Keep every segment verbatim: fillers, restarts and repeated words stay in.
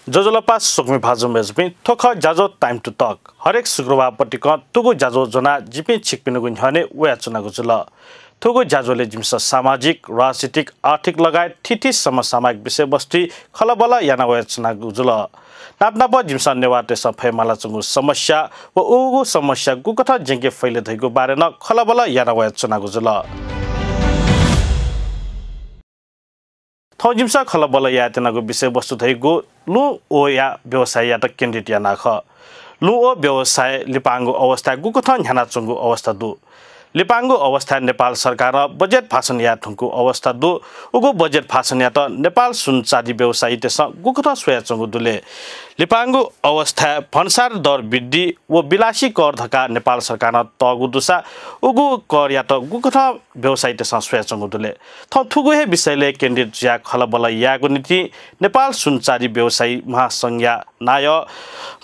ज्वजलपा स्वकुमि भाजु मय्जुपिं, थ्व खः ज्याझ्वः Time to Talk। हरेक शुक्रबार पतिकं थुगु ज्याझ्वः ज्वनाः जिपिं छिकपिनिगु न्ह्यःने वयाच्वनागु जुल। थुगु ज्याझ्वलय् जिमिसं सामाजिक, राजनीतिक, आर्थिक लगायत थीथी समसामयिक विषयवस्तुइ खँल्हाबल्हा याना वयाच्वनागु जुल। नापनापं जिमिसं नेवाःतय्सं फयेमालाच्वंगु समस्या व उगु समस्या गुकथं ज्यंके फइ ले धइगु बारे नं खँल्हाबल्हा याना वयाच्वनागु जुल। थौं जिमिसं खँल्हाबल्हा यायेत्यनागु विषयवस्तु धइगु लुँ ओया व्यवसाययात केन्द्रित यानाः खः। लुँ ओ व्यवसाय लिपांगु अवस्थाय् गुकथं न्ह्यानाच्वंगु अवस्था दु? लिपांगु अवस्थाय् नेपाल सरकारं बजेट भाषण याये धुंकूगु अवस्था दु। उगु बजेट भाषणयात नेपाल सुनचाँदी व्यवसायीतय्सं गुकथं स्वयाच्वंगु दु ले? लिपांगु अवस्थाय् भन्सार दर वृद्धि व विलासी कर धकाः नेपाल सरकारं तःगु दुसा उगु करयात गुकथं व्यवसायीतय्सं स्वयाच्वंगु दु ले? थौं थुगु हे विषयलय् केन्द्रित जुयाः खँल्हाबल्हा यायेगु निंतिं नेपाल सुनचाँदी व्यवसायी महासंघया नायः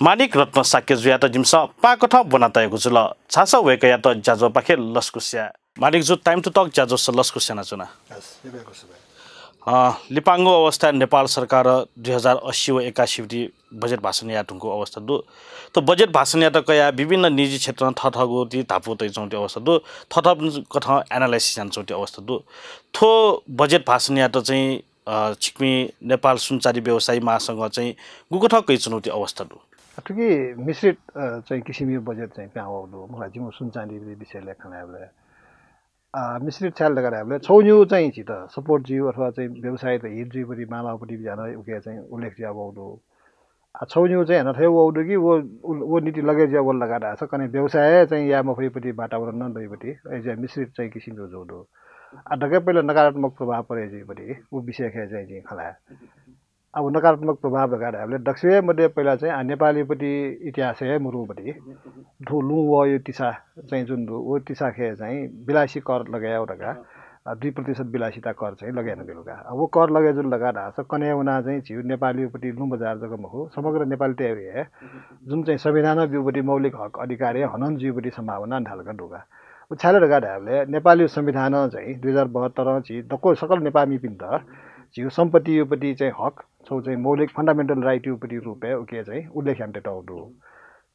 माणिक रत्न शाक्यजुयात जिमिसं पाकथं ब्वनातयागु जुल। झासँ वय्कःयात ज्याझ्वःपाखे लसकुस याये। माणिकजु, Time to Talk ज्याझ्वलय् लसकुस यानाच्वना। हस्, यक्व यक्व सुभाय्। अ, लिपांगु अवस्थाय् नेपाल सरकारं दुई हजार अस्सी व एकासी पति बजेट भाषण याये धुंकूगु अवस्था दु। थ्व बजेट भाषणयात कयाः विभिन्न निजी क्षेत्रं थःथःगु ति धापू तयाच्वंगु ति अवस्था दु। थःथः कथं analysis यानाच्वंगु ति अवस्था दु। थ्व बजेट भाषणयात चाहिँ, अ, छिकपिं नेपाल सुनचाँदी व्यवसायी महासंघं चाहिँ गुकथं कयाच्वनागु ति अवस्था दु? थुकी मिश्रित, अ, चाहिँ किसिमया बजेट चाहिँ पिहां वःगु दु। मखुला, जिमिगु सुनचाँदी विषयलय् खँ ल्हायेबलय् अ, मिश्रित छाय् धकाः धायेबलय् छगू निगू चाहिँ झीत support जुइगु अथवा चाहिँ व्यवसायत हित जुइगु पति माःगु पति बिज्यानाः उकी चाहिँ उल्लेख जुयावःगु दु। आ, छगू निगू चाहिँ हानं थथे वःगु दु कि व, व, व नीति लगे जुयावल धकाः धाःसा कन्हय् व्यवसाय चाहिँ याये मफइगु पति वातावरण नं दइगु पति, अय् जुयाः मिश्रित चाहिँ किसिमया जूगु दु। आ, दकलय् पहिला नकारात्मक प्रभाव परे जुइगु पति, व विषय खँय् चाहिँ जिं खँ ल्हाये। अब नकारात्मक प्रभाव धकाः धायेबलय् दकसिबय् मध्ये पहिला चाहिँ, आ, नेपालया पति इतिहासय् हे मरुगु पति। थ्व लुँ ओया तिसा चाहिँ जुन दु, व तिसा खँय् चाहिँ विलासी कर लगे यायेगु धकाः, आ, दुई प्रतिशत विलासिता कर चाहिँ लगे यानाबिल का। अब व कर लगे जुल धकाः धाःसा कन्हय् वनाः चाहिँ झीगु नेपालया पति लुँ बजार जक मखु, समग्र नेपालीतय् हे जुन चाहिँ संविधानं ब्यूगु पति मौलिक हक अधिकार हे हनन जुइगु पति सम्भावना न्ह्यालका दु का। व छाय् ले धकाः धायेबलय् नेपालया संविधानं चाहिँ दुई हजार बहत्तरं झी दक्व सकल नेपाःमिपिन्त झीगु सम्पत्तिया पति चाहिँ हक, छगू चाहिँ मौलिक fundamental right या पति रूपय् उकी चाहिँ उल्लेख यानातयातःगु दु।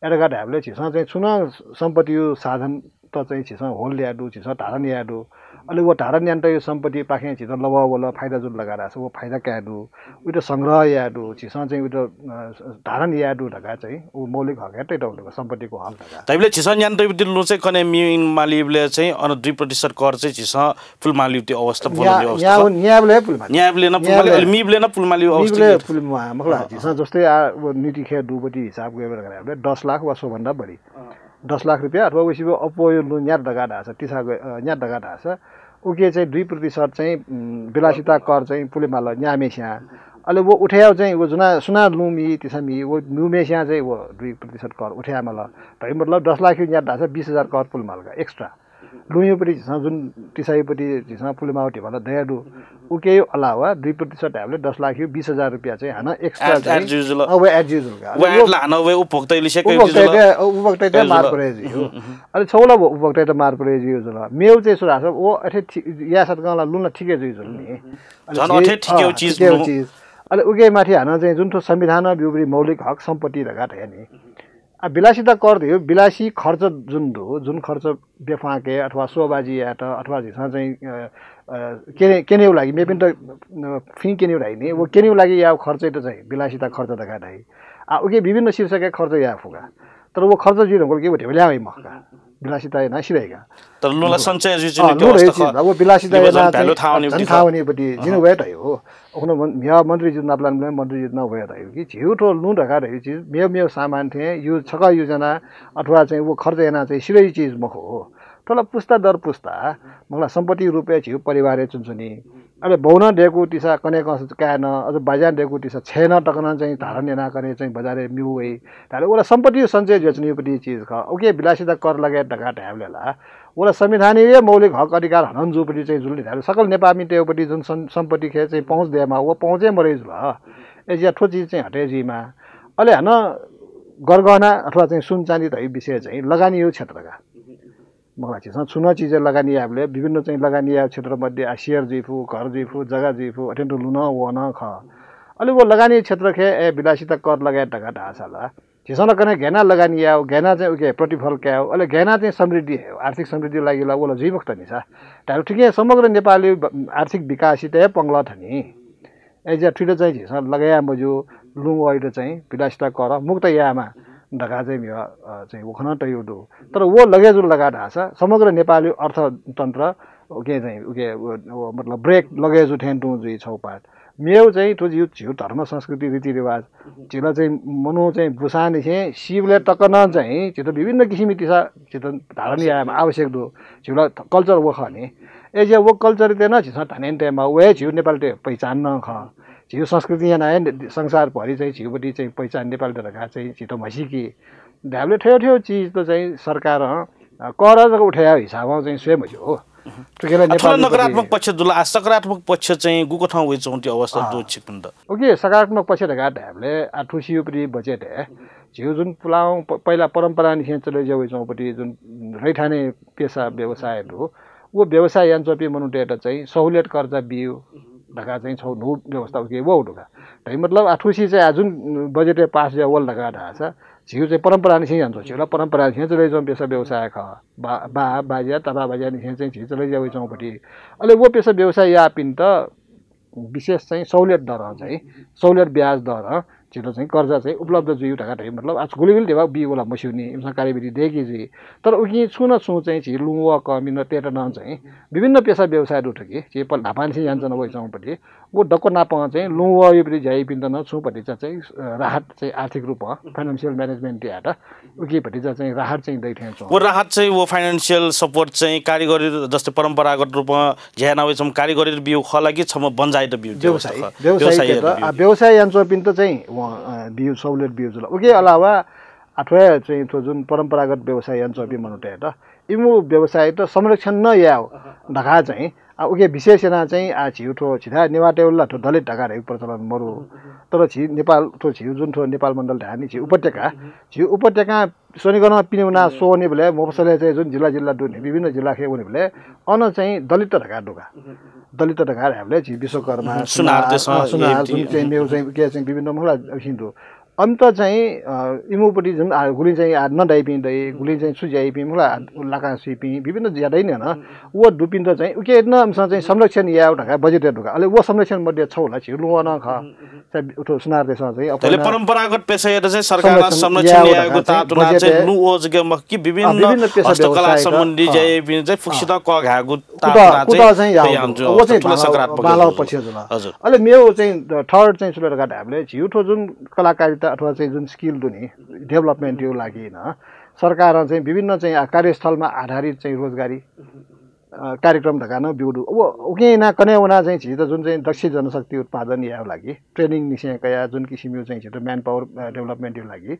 अय् धकाः धायेबलय् झीसं चाहिँ छुं नं सम्पत्तिया साधनत चाहिँ झीसं hold याये दु, झीसं धारण याये दु। अले व धारण यानातःगु सम्पत्तिपाखें झीत लवः वल, फाइदा जुल धकाः धाःसा व फाइदा काये दु। उइत संग्रह याये दु, झीसं चाहिँ उइत, अ, धारण याये दु धकाः चाहिँ व मौलिक हक हे तयातःगु दु, सम्पत्तिया हक धकाः। धाइबलय् झीसं यानातःगु लुँ चाहिँ कन्हय् मीमालीबलय् चाहिँ अन दुई प्रतिशत कर चाहिँ झीसं पुलेमालीगु अवस्था, न्या-, बोलनीगु अवस्था न्या-, खः। न्यायेबलय् पुलेमाली। न्यायेबलय् नं पुलेमाली, न्यायेबलय्। अले मीबलय् नं पुलेमालीगु अवस्था मीबलय् जुइ। पुलेमा-, मखुला, अँ, अँ। झीसं जस्तै आ, व नीति खँय् दुगु पति हिसाब गय् धकाः धायेबलय् दस लाख वा सोभन्दा बढी। अँ। दस लाख रुपियाँ अथवा वइसिबय् अप्वःया लुँ न्यात धकाः धाःसा, तिसा गय्, अ, न्यात धकाः धाःसा, उकी चाहिँ दुई प्रतिशत चाहिँ, उम्, विलासिता कर चाहिँ पुलेमाल न्याम्हेस्यां। अले व उठेया चाहिँ व जुना, सुनां लुँ मी, तिसा मी, व लुँम्हेस्यां चाहिँ व दुई प्रतिशत कर उठेमाल। धइगु मतलब दस लाखया न्यात धाःसा बीस हजार कर पुलेमाल का, extra। लुँया पति झीसं जुन तिसाया पति झीसं पुलेमाःगु धिबा ला दयादु। उकिया अलावा दुई प्रतिशत धायेबलय् दस लाखया बीस हजार रुपियाँ चाहिँ हानं extra add, चाहिँ add जुइ जुल। अ, व add जुइ जुल का। व add ला हानं व उपभोक्ताया लिसें उपभोक्तायात, उपभोक्तायात जुल। मार परे जुइ। हुँ, हुँ, हुँ। अले छगू ला व उपभोक्तायात मार परे जुइ जुल। मेगु चाहिँ छु धाःसा व अथे ठि-, याये सकं ला लुँ ला ठिकै जुइ जुल नि। अले झन् झी, अथे ठिकै अ, चिज ठिकै लुँ। चिज। अले उकिया माथि हानं चाहिँ जुन थ्व संविधानं ब्यूगु पति मौलिक हक सम्पत्ति धकाः धया नि। आ, विलासिता कर धइगु, विलासी खर्च जुन दु, जुन खर्च बेफाँके अथवा शोबाजी यायेत अथवा झीसं चाहिँ, अ, अ, क्यने-, क्यनेगु लागि, मेपिन्त, अ, फिं क्यनेगु लागि नि, व क्यनेगु लागि याःगु खर्चयात चाहिँ विलासिता खर्च धकाः धाइ। आ, उकी विभिन्न शीर्षकय् खर्च याये फु का। तर व खर्च जुइ धुंकल कि व धिबा ल्याः वइ मखु का। विलासिता यानाः सिधइ का। तर लुँ ला सञ्चय जुइ अँ, जुइगु लुँ अवस्था धइगु खः। चिज, व विलासिता धिबा यानाः झन् भ्यालु चाहिँ थाहां वनीगु झन् पति थाहां खः। वनीगु पति जिं अहँ। वया धयागु। उखुन्हु मन-, म्हिगः मन्त्रीजुत नापलानाबलय् मन्त्रीजुत नं वया धयागु कि झीगु थ्व लुँ धकाः धइगु चिज मेव मेव सामान थें use, छकः use यानाः अथवा चाहिँ व खर्च यानाः चाहिँ सिधइगु चिज मखु। थ्व ला पुस्ता दर पुस्ता, मखुला, सम्पत्ति रूपय् झीगु परिवारय् च्वनाच्वनी। अले बौनं दय्कूगु तिसा कन्हय्कंस काय् नं, अझ बाज्यां दय्कूगु तिसा छय् नं तक नं चाहिँ धारण यानाः कन्हय् चाहिँ बजारय् म्यू वइ। धाःसा व ला सम्पत्ति सञ्चय जुयाच्वनीगु पति चिज खः। उकी विलासिता कर लगे धकाः धायेबलय् ला व ला संविधानया हे मौलिक हक अधिकार हनन जूगु पति चाहिँ जुल नि धाःसा सकल नेपाःमितय् पति जुन सं-, सम्पत्ति खँय् चाहिँ पहुँच दयेमाः, व पहुँचय् मदइ जुल। अय्जुयाः थ्व चिज चाहिँ हटे जुइमाः। अले हानं गरगहना अथवा चाहिँ सुन चाँदी धइगु विषय चाहिँ लगानीया क्षेत्र का। मखुला, झीसं छुं नं चिजय् लगानी यायेबलय् विभिन्न चाहिँ लगानी याःगु क्षेत्र मध्ये आ share जुइ फु, घर जुइ फु, जग्गा जुइ फु, अथें तुं लुँ नं वः नं खः। अले व लगानी क्षेत्रखे ए विलासिता कर लगायत धकाः धाःसा ला झीसं ला कने गय् याना लगानी यायेगु, गय् याना चाहिँ उके प्रतिफल कायेगु, अले गय् याना चाहिँ समृद्धि, आर्थिक समृद्धि लागि ला व ला जुइ मखुत नि सा। धायेगु थुकिं समग्र नेपाली ब-, आर्थिक विकासयात हे पंगलः थनी। अय्‌जुयाः थुइत चाहिँ झीसं लगाया मज्यू, लुँ वःयात चाहिँ विलासिता कर मुक्त यायेमा धकाः चाहिँ म्हिगः, अ, चाहिँ व खँ नं तयागु दु। तर व लगे जुल धकाः धाःसा समग्र नेपाली अर्थतन्त्र उके चाहिँ उके व, व मतलब ब्रेक लगे जू थें तुं जुइ छगू पाट। मेगु चाहिँ थ्व झीगु, झीगु धर्म संस्कृति रीतिरिवाज, झीला चाहिँ मनू चाहिँ बुसांनिसें सीबलय् तक नं चाहिँ झीत विभिन्न किसिमया तिसा झीत धारण यायेमा आवश्यक दु। झीला कल्चर व खः नि। अय्‌जुयाः व कल्चरयात नं झीसं थाने तयेमाः, व हे झीगु नेपालीत पहिचान नं खः। झीगु संस्कृति याना हे संसारभरि चाहिँ झीगुपट्टि चाहिँ पहिचान नेपालीत धकाः चाहिँ झीत म्हसीकी। धायेबलय् थ्व थ्व चिजत चाहिँ सरकारं, अ, कर जक उठे यायेगु हिसाबं चाहिँ स्वये मज्यू। थुके ला अथवा नेपालीपट्टि नकारात्मक पक्ष जुल, आ सकारात्मक पक्ष चाहिँ गुकथं वइच्वंगु अवस्था अँ। दु छिकपिन्त? OK, सकारात्मक पक्ष धकाः धायेबलय् आ थुसियुपट्टि बजेटय् झीगु जुन पुलां प-, पहिला परम्परानिसें चले जुया वइच्वंगुपट्टि जुन रैथाने पेसा व्यवसाय दु, व व्यवसाय यानाच्वंपिं मनूतय्‌त चाहिँ सहुलियत कर्जा बियु धकाः चाहिँ छगू न्हू व्यवस्था उके वःगु दु का। धइ मतलब आ थुसी चाहिँ आ जुन बजेटय् पास जुया वल धकाः धाःसा झीगु चाहिँ परम्परानिसें यानाच्वं, झीगु ला परम्परानिसें चले जुया वइच्वंगु पेसा व्यवसाय खः। बा-, बा-, बाज्या, तापाःबाज्यानिसें चाहिँ झी चले जुया वइच्वंगुपट्टि। अले व पेसा व्यवसाय याःपिन्त विशेष चाहिँ सहुलियत दरं चाहिँ, सहुलियत ब्याज दरं झीत चाहिँ कर्जा चाहिँ उपलब्ध जुइ धकाः धइ मतलब आ गुलिगुलि ध्यबा बी वल मस्यू नि, इमिसं कार्यविधि दय्‌की जुइ। तर उकिं छुं न छुं चाहिँ झी लुँ वःकःमितय्‌त नं चाहिँ विभिन्न पेसा व्यवसाय दु थुकी, झी प-, न्हापांनिसें यानाच्वना वइच्वंगुपट्टि। व दक्व नापं चाहिँ लुँ वःयुपट्टि ज्या याइपिन्त नं छुं भतिचा चाहिँ, अ, राहत चाहिँ आर्थिक रूपं financial management यायेत उकी भतिचा चाहिँ राहत चाहिँ दइ थें च्वं। व राहत चाहिँ व financial support चाहिँ कारिगरी जस्तै परम्परागत रूपं ज्या याना वइच्वंम्ह कारिगरीत बियु खः ला कि छम्ह बन्जाइत बियु? व्यवसायी, व्यवसायीत, व्यवसायीत बियु। आ, व्यवसाय यानाच्वंपिन्त चाहिँ वं, अ, बियु, सहुलियत बियु जुल। उके अलावा आ थ्व हे चाहिँ थ्व जुन परम्परागत व्यवसाय यानाच्वंपिं मनूतय्‌त इमिगु व्यवसायत संरक्षण नं यायेगु धकाः चाहिँ, आ, उके विशेष यानाः चाहिँ, आ, झीगु थ्व झी धाये नेवाःतय्‌गु ला थ्व दलित धकाः धइगु प्रचलन मरु। तर झी नेपाल, थ्व झीगु जुन थ्व नेपाल मण्डल धाये नि, झी उपत्यका, झी उपत्यकां स्वनिगनं पिने वनाः स्वःवनीबलय् मफसलय् चाहिँ जुन जिल्ला जिल्ला दु नि, विभिन्न जिल्लाखे वनीबलय् अन चाहिँ दलित धकाः दु का। दलित धकाः धायेबलय् झी विश्वकर्मा, सुनार, सुनार देशं, अँ, सुनार, यिति। जुन चाहिँ मेगु चाहिँ उके चाहिँ विभिन्न मला हिन्दू। अमित चाहिँ, अ, इमिगुपट्टि जुन, आ, गुलिं चाहिँ, आ, नदाइपिं दइ, गुलिं चाहिँ छु ज्या याइपिं, मला, आ, लाकां सुइपिं, विभिन्न ज्या दइ नि हन। व दुपिन्त चाहिँ उके नं अमिसं चाहिँ संरक्षण यायेगु धकाः बजेट दु का। अले व संरक्षण मध्ये छगू ला झीगु लुँ वः नं खः। चाहिँ उथो सुनार देशं चाहिँ अले अपना परम्परागत पेसायात चाहिँ सरकारं संरक्षण संरक्षण यायेगु यायेगु धकाः चाहिँ तातुना चाहिँ बजेट लुँ वः जक मखु कि अँ, विभिन्न विभिन्न पेसा हस्तकला व्यवसायत, सम्बन्धी अँ। ज्या याइपिं चाहिँ फुक्कसित अँ। कःघायेगु कुतः, तातुना कुतः चाहिँ चाहिँ याःगु यान्जु दु। व अवस्था चाहिँ ठुलो भाला, सकारात्मक भाला दु। पक्ष जुल। हजुर। अले मेगु चाहिँ third चाहिँ छु ले धकाः धायेबलय् झीगु थ्व जुन कलाकारिता अथवा चाहिँ जुन skill दु नि, development-या लागि नं सरकारं चाहिँ विभिन्न चाहिँ आ, कार्यस्थलमा आधारित चाहिँ रोजगारी, अ, कार्यक्रम धकाः नं ब्यूगु दु। व उके यानाः कन्हय् वनाः चाहिँ झीत जुन चाहिँ दक्ष जनशक्ति उत्पादन यायेगु लागि training निसें कयाः जुन किसिमया चाहिँ झीत manpower, अ, development-या लागि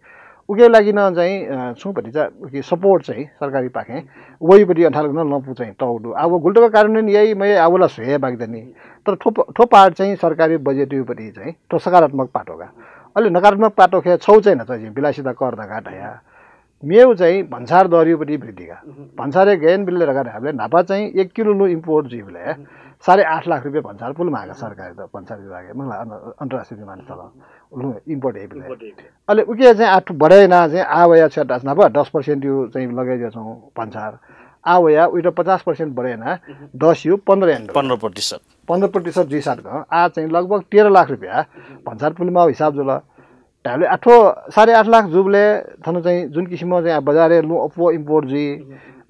उके लागि नं चाहिँ, अ, छुं भतिचा उके support चाहिँ सरकारी पाखें वइपट्टि अन्थालक नं लँपु चाहिँ तःगु दु। आ व गुलि तक कार्यान्वयन याइ मयाइ आ व ला स्वये बाकी दनि। तर थ्व प-, थ्व part चाहिँ सरकारी बजेटयापट्टि चाहिँ थ्व सकारात्मक पाटो का। अले नकारात्मक पाटोखे छगू चाहिँ न्हाचः जिं विलासिता कर धकाः धया। मेगु चाहिँ भन्सार दरयापट्टि वृद्धि का। भन्सारय् गय् याना बिल ले धकाः धायेबलय् न्हापा चाहिँ एक किलो लुँ import जुइबलय् साढे आठ लाख रुपियाँ भन्सार पुले माःगु का सरकारयात, भन्सार विभागय्, मखु ला, अन-, अन्तर्राष्ट्रिय विमानस्थलं लुँ import याइबलय्। अले उके चाहिँ आः थ्व बढे यानाः चाहिँ आः वया छु यात धाःसा न्हापा दस percent-या चाहिँ लगे जुयाच्वंगु भन्सार। आः वया उइत पचास percent बढे यानाः दसया पन्ध्र यानाः पन्ध्र प्रतिशत। पन्ध्र प्रतिशत जुइसाथं आः चाहिँ लगभग तेह्र लाख रुपियाँ भन्सार पुले माःगु हिसाब जुल। धायेबलय् आः थ्व साढे आठ लाख जूबलय् थन चाहिँ जुन किसिमं चाहिँ आः बजारय् लुँ अप्वः import जुइ,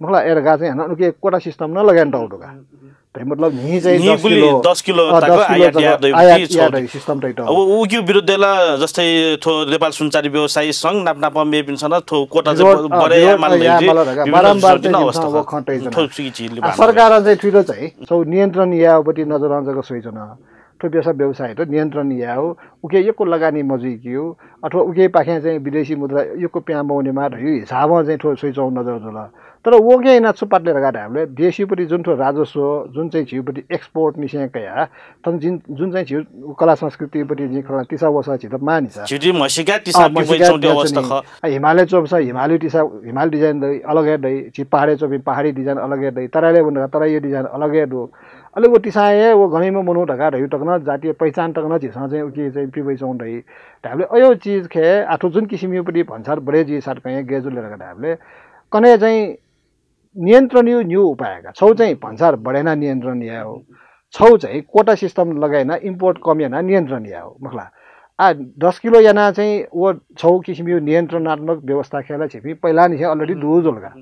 मखु ला, अय् धकाः चाहिँ हानं उके quota system नं लगे यानातःगु दु का। धइ मतलब न्हि चाहिँ न्हि दस गुलि किलो, दस किलो अँ, तक दस किलो आयात तक याये दइगु आयात चिज याये छगू। दइगु system तयातःगु। अब उकिया विरुद्धय् ला जस्तै थ्व नेपाल सुनचाँदी व्यवसायी संघ नाप नापं मेपिन्सं नं थ्व quota चाहिँ विरोध, अँ, बढे याये विरोध माल याये धइगु माल धकाः विभिन्न बारम्बार विश्वविद्यालयं चाहिँ अवस्था इमिसं व खँ तयाच्वन। थ्व सुकी झीले अ, बारम्बार। सरकारं चाहिँ थुइत चाहिँ छगू नियन्त्रण यायेगु पट्टि नजरं जक स्वयाच्वन। थ्व पेसा व्यवसायत नियन्त्रण यायेगु, उके यक्व लगानी मजुइकेगु, अथवा उकेपाखें चाहिँ विदेशी मुद्रा यक्व पिहां मवनेमा धइगु हिसाबं चाहिँ थ्व स्वयाच्वंगु नजर जुल। तर वके यानाः छु पाटले धकाः धायेबलय् देशयापट्टि जुन थ्व राजस्व, जुन चाहिँ झीपट्टि export निसें कयाः, थन जिन, जुन चाहिँ झी कला संस्कृतिपट्टि जिं खला तिसा वसः झीत माःनि सा। झीति म्हसीका तिसा अँ, म्हसीका पिपैचौंति तिसा अवस्था नि। खः। अ, हिमालय् च्वंसा हिमालय तिसा, हिमाल design दइ, अलग हे दइ, झी पहाडय् च्वंपिं पहाडी design अलग हे दइ, तराईले वंसा तराईया design अलग हे दु। अले व तिसां हे व गनैम्ह मनू धकाः धयु तक नं जातीय पहिचान तक नं झीसं चाहिँ उकी चाहिँ पिबैचौं दइ। धायेबलय् अयो चिज खय् आथु जुन किसिमयुपट्टि भन्सार बढे जुइ साटकं हे गय् जुल धकाः धायेबलय् कन्हय् चाहिँ नियन्त्रणयु न्यू उपाय का। छौ चाहिँ भन्सार बढे याना नियन्त्रण यायेगु, छौ चाहिँ quota system लगायना import कम याना नियन्त्रण यायेगु मखला। आ दस किलो याना चाहिँ व छौ किसिमयु नियन्त्रणात्मक व्यवस्था खय् ला छिपिं पहिलानिसें already दु जुल का।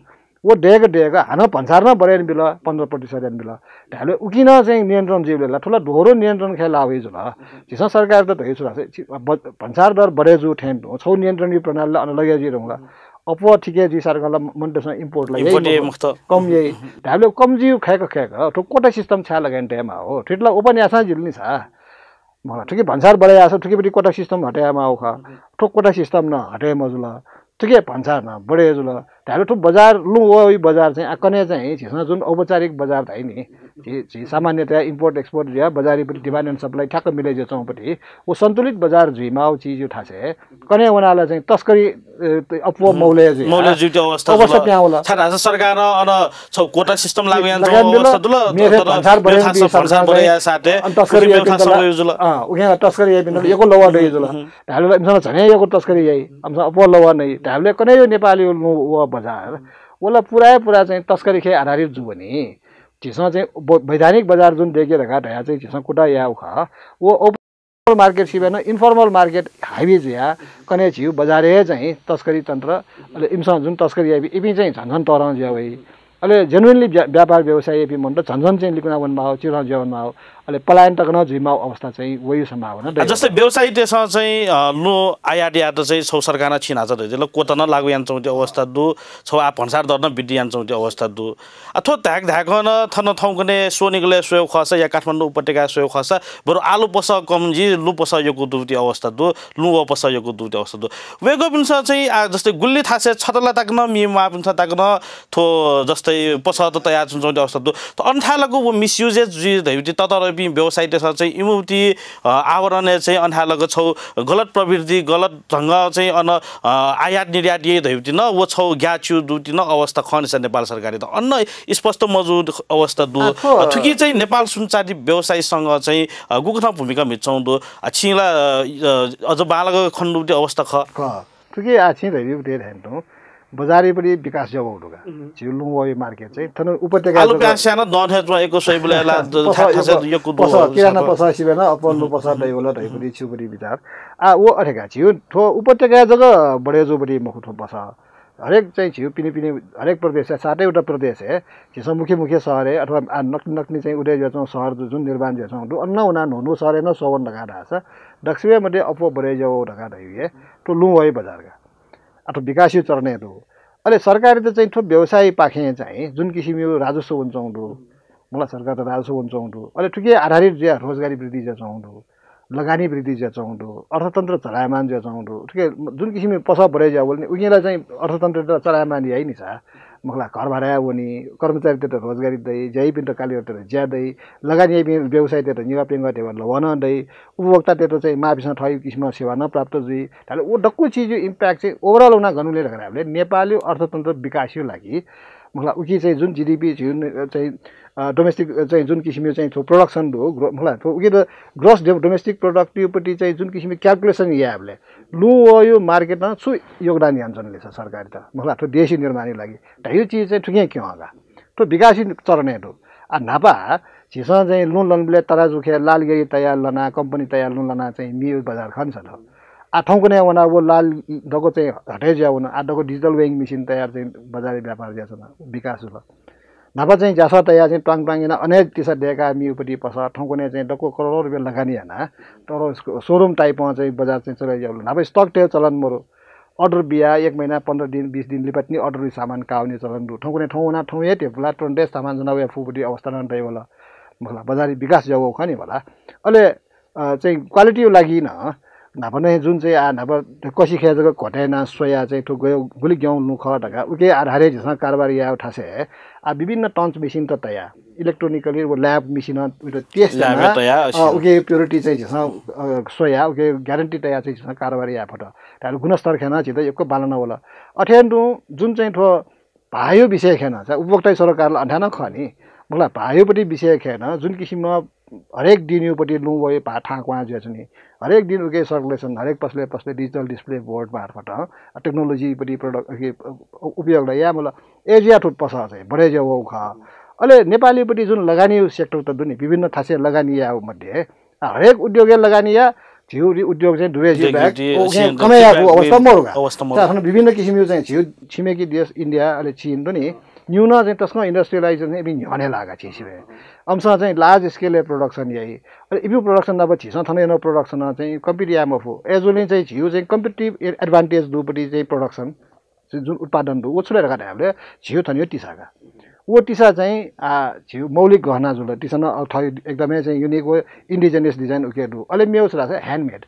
व दय्क दय्क हानं भन्सार नं बढे याना बिल, पन्ध्र प्रतिशत याना बिल। धायेबलय् उकी नं चाहिँ नियन्त्रण जुइबलय् ला थुला ढोरो नियन्त्रण खय् ला वइ जुल। झीसं सरकारयात धयु छु धाःसा छि-, ब-, भन्सार दर बढे जू थें तुं छौ नियन्त्रणयु प्रणाली ला अन लगे जुइ धुंगल। अप्वः थिके जुइ साटकं ला मनूतय्सं import ला याइ import याइ मखु, मखुत। कम याइ। धायेबलय् कम जुइगु खय्क खय्क थ्व quota system छाय् लगायना तयेमाः हो। थुकित ला open याःसां जिल नि सा। मखला, थुकी भन्सार बढे याःसा थुकिपट्टि quota system हटे यायेमाःगु खः। थ्व quota system नं हटे मजुल। थुकी भन्सार नं बढे जुल। धायेबलय् थ्व बजार लुँ वःगु बजार चाहिँ आ कन्हय् चाहिँ झीसं जुन औपचारिक बजार धाइ नि, झी, झी सामान्यतया import export जुया बजारयापट्टि demand and supply ठ्याक्क मिले जुयाच्वंपट्टि व सन्तुलित बजार जुइमाःगु चिजयु थासय् कन्हय् वनाः ला चाहिँ तस्करी, अ, अप्वः मौले जुइ। मौले जुइगु अवस्था अवस्था जुल। पिहां वल। छाय् धाःसा सरकारं अन छौ quota system लागू याना लगान जुल, अवस्था जुल, मेथे तर भन्सार बढे मेथासं जुल, भन्सार बढे याःसाथं अनि तस्करी उकी याइपिन्त मेथासं ला, वइ जुल। अ, उकी तस्करी याइपिन्त ला यक्व लवाः दइ जुल। धायेबलय् ला इमिसं ला झनै यक्व तस्करी याइ, इमिसं अप्वः लवाः नइ। धायेबलय् कन्हय् नेपालयु लुँ वःगु बजार व ला पुराया पुरा चाहिँ तस्करी खय् आधारित जुबनी। झीसं चाहिँ ब-, वैधानिक बजार जुन दय्के धकाः धया चाहिँ झीसं कुतः यायेगु खः। व open market सिबें नं informal market हावी जुया कन्हय् झीगु बजारय् हे चाहिँ तस्करी तन्त्र, अले इमिसं जुन तस्करी याइपिं इपिं चाहिँ झन झन तःधं जुया वइ। अले genuinely व्या-, व्यापार व्यवसाय याइपिं मनूत झन झन चाहिँ लिकुना वनेमाःगु, चिधं जुया वनेमाःगु, अले पलायन तक नं जुइमाःगु अवस्था चाहिँ वइगु सम्भावना दइ। जस्तै व्यवसायीतय्सं चाहिँ, अ, लुँ आयात यायेत चाहिँ छौ सरकारं छिं न्हाचः धयादिल, quota नं लागू यानाच्वंगु अवस्था दु, छौ आ भन्सार दर नं वृद्धि यानाच्वंगु अवस्था दु। आ, थ्व धाय्क धाय्कं नं थन थौंकन्हय् स्वनिगलय् स्वयेगु खःसा या काठमाडौं उपत्यकाय् स्वयेगु खःसा बरु आलु पसः कम जुइ, लुँ पसः यक्व दुगु अवस्था दु, लुँ वःगु पसः यक्व दुगु अवस्था दु। वय्कःपिन्सं चाहिँ आ, जस्तै गुलि थासय् छतला तक नं मि माःपिन्सं तक नं थ्व जस्तै पसःत तयाच्वंच्वंगु अवस्था दु। त अन थाय् लाक व misuse जुइ धयागु ततःधंपिं व्यवसायीतय्सं चाहिँ इमिगु, अ, आवरणय् चाहिँ अन थाय् लाक छौ गलत प्रवृत्ति, गलत ढंगं चाहिँ अन, अ, आयात निर्यात याइ धयागु नं व छौ ग्याःचिउ दुगु नं अवस्था खः नि सा नेपाल सरकारयात। अन स्पष्ट मजू अवस्था दु। आ, थ्व अ, थुकी चाहिँ नेपाल सुनचाँदी व्यवसायी संघ चाहिँ, अ, गुकथं भूमिका म्हितुच्वंगु दु? आ, छिं ला, अ, अझ बांलाक खने दुगु अवस्था खः। खः। थुकी आ छिं धयादिउ थे धायेन तुं बजारयापट्टि विकास जुयावःगु दु का। झीगु लुँ वःगु market चाहिँ थन उपत्यका आलु जक प्याज स्यान दँ थें च्वं यक्व स्वइबलय् ला पसः थाय् यक्व, थासय् यक्व दु पसः, किराना पसः सिबें नं अप्वः लुँ पसः दइ वल धयापट्टि छिपट्टि विचार। आ, व अथे का, झीगु थ्व उपत्यकाय् जक बढे जूपट्टि मखु थ्व पसः। हरेक चाहिँ झीगु पिने पिने हरेक प्रदेशय् सातवटा प्रदेशय् झीसं मुख्य मुख्य शहरय् अथवा आ नकतिनि नकतिनि चाहिँ उदय जुयाच्वंगु शहर जु-, जुन निर्माण जुयाच्वंगु दु, अन वनाः न्हू न्हू शहरय् नं स्वःवन धकाः धाःसा दक्वसिबय् मध्ये अप्वः बढे जुयावःगु धकाः धयागु हे थ्व लुँ वःगु बजारया का। अथवा विकासया चरणय् दु। अले सरकारयात चाहिँ थ्व व्यवसायीपाखें चाहिँ जुन किसिमया राजस्व वनाच्वंगु दु, मखुला सरकारयात राजस्व वनाच्वंगु दु, अले थुकिया आधारित जुयाः रोजगारी वृद्धि जुयाच्वंगु दु, लगानी वृद्धि जुयाच्वंगु दु, अर्थतन्त्र चलायमान जुयाच्वंगु दु। थुकी जुन किसिमया पसः बढे जुयावल नि, उकिं ला चाहिँ अर्थतन्त्रयात चलायमान याइ नि सा। मखुला घर भाडाय् वनी, कर्मचारीतय्त रोजगारी दइ, ज्या याइपिन्त कार्यरततय्त ज्या दइ, लगानी याइपिं व्यवसायीतय्त निगः प्यंगः धेबा लवः नं दइ, उपभोक्तातय्त चाहिँ माःपिसं थःगु किसिमं सेवा नं प्राप्त जुइ। धायेबलय् व दक्व चिजया impact चाहिँ overall वनाः गन वनी धकाः धायेबलय् नेपालया अर्थतन्त्र विकासया लागि मखुला उकी चाहिँ जुन GDP झीगु चाहिँ, अ, domestic चाहिँ जुन किसिमया चाहिँ थ्व production दु, ग्रो-, मखुला थ्व उकी त gross डो-, domestic product यापट्टि चाहिँ जुन किसिमया calculation यायेबलय् लुँ वःगु market नं छु योगदान यानाच्वन ले सा सरकारयात, मखुला थ्व देशया निर्माणया लागि धयागु चिज चाहिँ थुकिं क्यं का। थ्व विकासया चरणय् दु। आ, न्हापा झीसं चाहिँ लुँ लनेबलय् तराजुखय् लाल गेरी तयार लनाः, company तयार लुँ लनाः चाहिँ मीगु बजार खः नि सा थ्व। आ, थौंकन्हय् वनाः व लाल दक्व चाहिँ हटे जुयावन। आ, दक्व digital weighing machine तयार चाहिँ बजारय् व्यापार जुयाच्वन, विकास जुल। न्हापा चाहिँ ज्यासः तयाः चाहिँ ट्वाङ ट्वाङ यानाः अन हे तिसा दय्काः मीगु पसः, थौंकन्हय् चाहिँ दक्व करोडौं रुपियाँ लगानी यानाः तर showroom type-ं चाहिँ बजार चाहिँ चले जुयावल। न्हापा stock तयेगु चलन मरु। Order बियाः एक महिना, पन्ध्र दिन, बीस दिन लिपा तिनि order-या सामान काःवनेगु चलन दु। थौंकन्हय् थौं वनाः थौं हे धेबा तुलाः तुरुन्तय् सामान जनावया फुगु पट्टि अवस्था नं दइ वल। मखुला, बजारया विकास जुयावःगु खः नि मखुला। अले, अ, चाहिँ quality-या लागि नं न्हापा नं जुन चाहिँ आ न्हापा कसिखय् जक घोटे यानाः स्वयाः चाहिँ थ्व गयो गुलि ग्यं लुँ खः धकाः उकिया आधारय् झीसं कारबार यायेगु थासय् आ विभिन्न tons machine-त तयाः electronically व lab machine-ं उइत test lab-य् यानाः, तयाः, अ, उकिया purity चाहिँ झीसं, अ, स्वयाः उकिया guarantee तयाः चाहिँ झीसं कारबार याये फत। धायेबलय् गुणस्तर खँय् नं झीत यक्व बांलाना वल। अथें तुं जुन चाहिँ थ्व भाःया विषय खँय् नं सा उपभोक्ता सरकार ला अन थाय् नं खः नि। मखुला, भाःयागुपट्टि विषय खय् नं जुन किसिमं हरेक दिनयागुपट्टि लुँ वइ, भाः थाहां क्वहां जुयाच्वनी। हरेक दिन उकी circulation, हरेक पसलय् पसलय् digital display board मार्फत, अ, technology पट्टि product, अ, उपयोग ला याये मखुला। अय्‌जुयाः थ्व पसः चाहिँ बढय् जुया वःगु खः। अले नेपालयागुपट्टि जुन लगानीयागु sector त दु नि, विभिन्न थासय् लगानी यायेगु मध्ये, अ, हरेक उद्योगय् लगानी याः, झीगु उद्योग चाहिँ डुबय् जुइ बाहेक, उकी चाहिँ कमय् याःगु अवस्था मरु का। अवस्था मरु। अथवा विभिन्न किसिमयागु चाहिँ झीगु छिमेकी देश इन्डिया अले चीन दु नि, न्यूनं चाहिँ तसकं industrialization चाहिँ इमि न्ह्यःने लाः का झी सिबें। अमिसं चाहिँ large scale production याइ। अले इपिं production नाप झीसं थन यानागु production चाहिँ compete याये मफु। अय्‌जूगुलिं चाहिँ झीगु चाहिँ competitive advantage दुगुपट्टि चाहिँ production, जुन उत्पादन दु, व छु ले धकाः धायेबलय् झीगु थनयागु तिसा का। व तिसा चाहिँ, आ, झीगु मौलिक गहना जुल। तिसा नं, अ, थः एकदमै चाहिँ unique व indigenous design उकी दु। अले मेगु छु धाःसा handmade।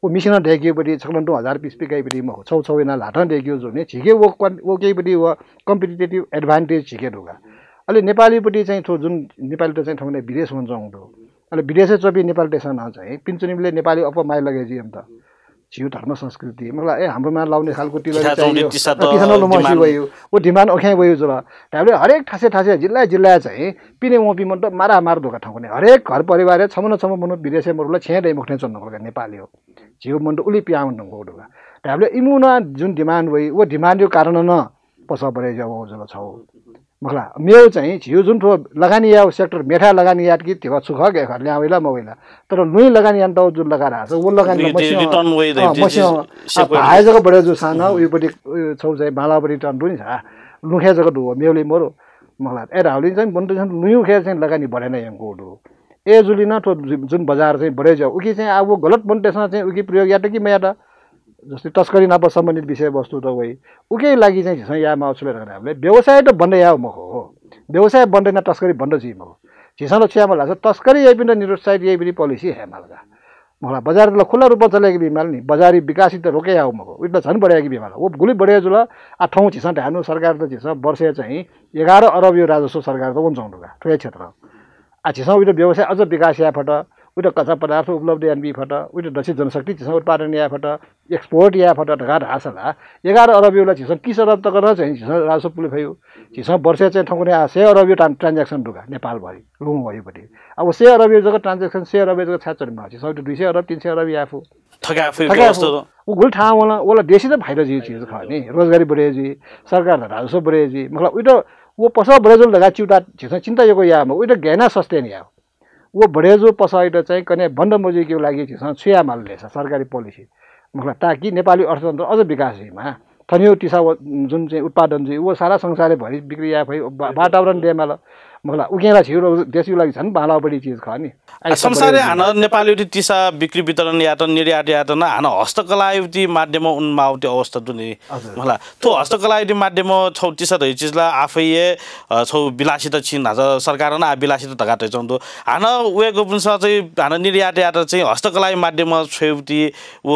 व मिसिनं दय्‌केगुपट्टि, छकलं तुं हजार piece पिकाइगुपट्टि मखु, छौ छौ यानाः ल्हातं दय्‌केगु जुल नि, झीके व क्वान-, वःकेगुपट्टि व competitive advantage झीके दु का। अले नेपालीपट्टि चाहिँ थ्व जुन नेपालीत चाहिँ थौंकन्हय् विदेश वनाच्वंगु दु। अले विदेशय् च्वंपिं नेपालीतय्‌सं नं चाहिँ पिने च्वनीबलय् नेपाली अप्वः माया लगे जुइ यामत। झीगु धर्म संस्कृति, मखुला, ए, हाम्रोमा लाउने खालको तिलक तिसा चाहिँ, तिसा अ, तिसा नं लुमंसे demand वइगु, व demand उखें वइगु जुल। धायेबलय् हरेक थासय् थासय्, जिल्लाय् जिल्लाय् चाहिँ पिने वंपिं मनूत मारामार दु का थौंकन्हय्। हरेक घर परिवारय् छम्ह न छम्ह मनू विदेशय् मरुल, छेँय् दइ मखुथें च्वने धुंकल का नेपालय्। झीगु मनूत उलि पिहां वने धुंकूगु दु का। धायेबलय् इमिगु नं जुन demand वइ, व demand-यागु कारणं नं पसः बढय् जुया वःगु जुल छौ। मखुला, मेगु चाहिँ झीगु जुन थ्व लगानी यायेगु sector, मेथाय् लगानी यात कि धिबा छु खः गय् खः, ल्याहां वइ ला मवइ ला। तर लुँइ लगानी यानातःगु जुन लगा धाःसा, व लगानी रि-, रि-, return वइ धइगु, अँ, चाहिँ मस्यं, सेक्युरिटी। अ, भाःया जक बढय् जूसां नं, उहिपट्टि, अ, छौ चाहिँ बांलाःपट्टि return दु नि सा, लुँखय् जक दु, व मेगुलिइ मरु। मखुला, अय् धाःगुलिं चाहिँ मनूतय्सं लुँयु खय् चाहिँ लगानी बढय् यानाः यंकूगु दु। अय्‌जूगुलिं नं थ्व जु-, जुन बजार चाहिँ बढय् जुया, उकी चाहिँ आः व गलत मनूतय्सं चाहिँ उकी प्रयोग यात कि मयात, जस्तै तस्करी नाप सम्बन्धित विषयवस्तु त वइ। उकिया लागि चाहिँ झीसं याये माःगु छु ले धकाः धायेबलय् व्यवसाय त बन्द यायेगु मखु हो। व्यवसाय बन्द यानाः तस्करी बन्द जुइ मखु। झीसं ला छु याये माल धाःसा तस्करी याइपिन्त निरुत्साहित याइपिनि policy हये माल का। मखुला, बजार त ला खुल्ला रूपं चले याके बी माल नि। बजारया विकासयात रोके यायेगु मखु। उइत ला झन बढे याके बी माल। व गुलि बढे जुल। आः थौं झीसं धायेनु सरकारयात झीसं वर्षय् चाहिँ एघार अरबयागु राजस्व सरकारयात वनाच्वंगु दु का थ्व हे क्षेत्रं। आः झीसं उइत व्यवसाय अझ विकास याये फत, उइत कच्चा पदार्थ उपलब्ध यानाबी फत, उइत दक्ष जनशक्ति झीसं उत्पादन याये फत, export याये फत धकाः धाःसा ला एघार अरबयागु ला झीसं तीस अरब तक नं चाहिँ झीसं राजस्व पुले फइ। झीसं वर्षय् चाहिँ थौंकन्हय् आः सय अरबयागु ट्रान-, transaction दु का नेपालभरि लुँ वइपट्टि। अब सय अरबयागु जक transaction, सय अरबयागु जक छाय् च्वने माः? झीसं उइत दुई सय अरब, तीन सय अरब याये फु। थकाये फु थकाये फु। अवस्था। व गुलि थाहां वल, व ला देशयात फाइदा जुइगु चिज खः नि। रोजगारी बढे जुइ, सरकारयात राजस्व बढे जुइ। मखुला, उइत व पसः बढे जुल धकाः च्यूताः झीसं चिन्ता यक्व याये मखु, उइत गय् यानाः sustain यायेगु। व बढे जूगु पसःयात चाहिँ कन्हय् बन्द मजुइकेगु लागि झीसं छु याये माल धाःसा सरकारी policy, मखुला, ताकि नेपाली अर्थतन्त्र अझ विकास जुइमा। थनयागु तिसा व जुन चाहिँ उत्पादन जुइ, व सारा संसारय् भरि बिक्री याये फइ, वा-, वातावरण दये माल। मखुला, उकिं ला झीगु देशयागु लागि झन बांलाःपट्टि चिज खः नि। आ, संसारय् हानं नेपालयागु तिसा बिक्री वितरण यात, निर्यात यात नं हानं हस्तकलायागु माध्यमं वने माःगु अवस्था दु नि। हजुर। मखुला, थ्व हस्तकलायागु माध्यमं छौ तिसा धइगु चिज ला आफै हे, अ, छौ विलासिता छिं न्हाचः सरकारं नं आः विलासिता धकाः धयाच्वंगु दु। हानं वय्कःपिन्सं चाहिँ हानं निर्यात यात चाहिँ हस्तकलायागु माध्यमं छ्वयेगु व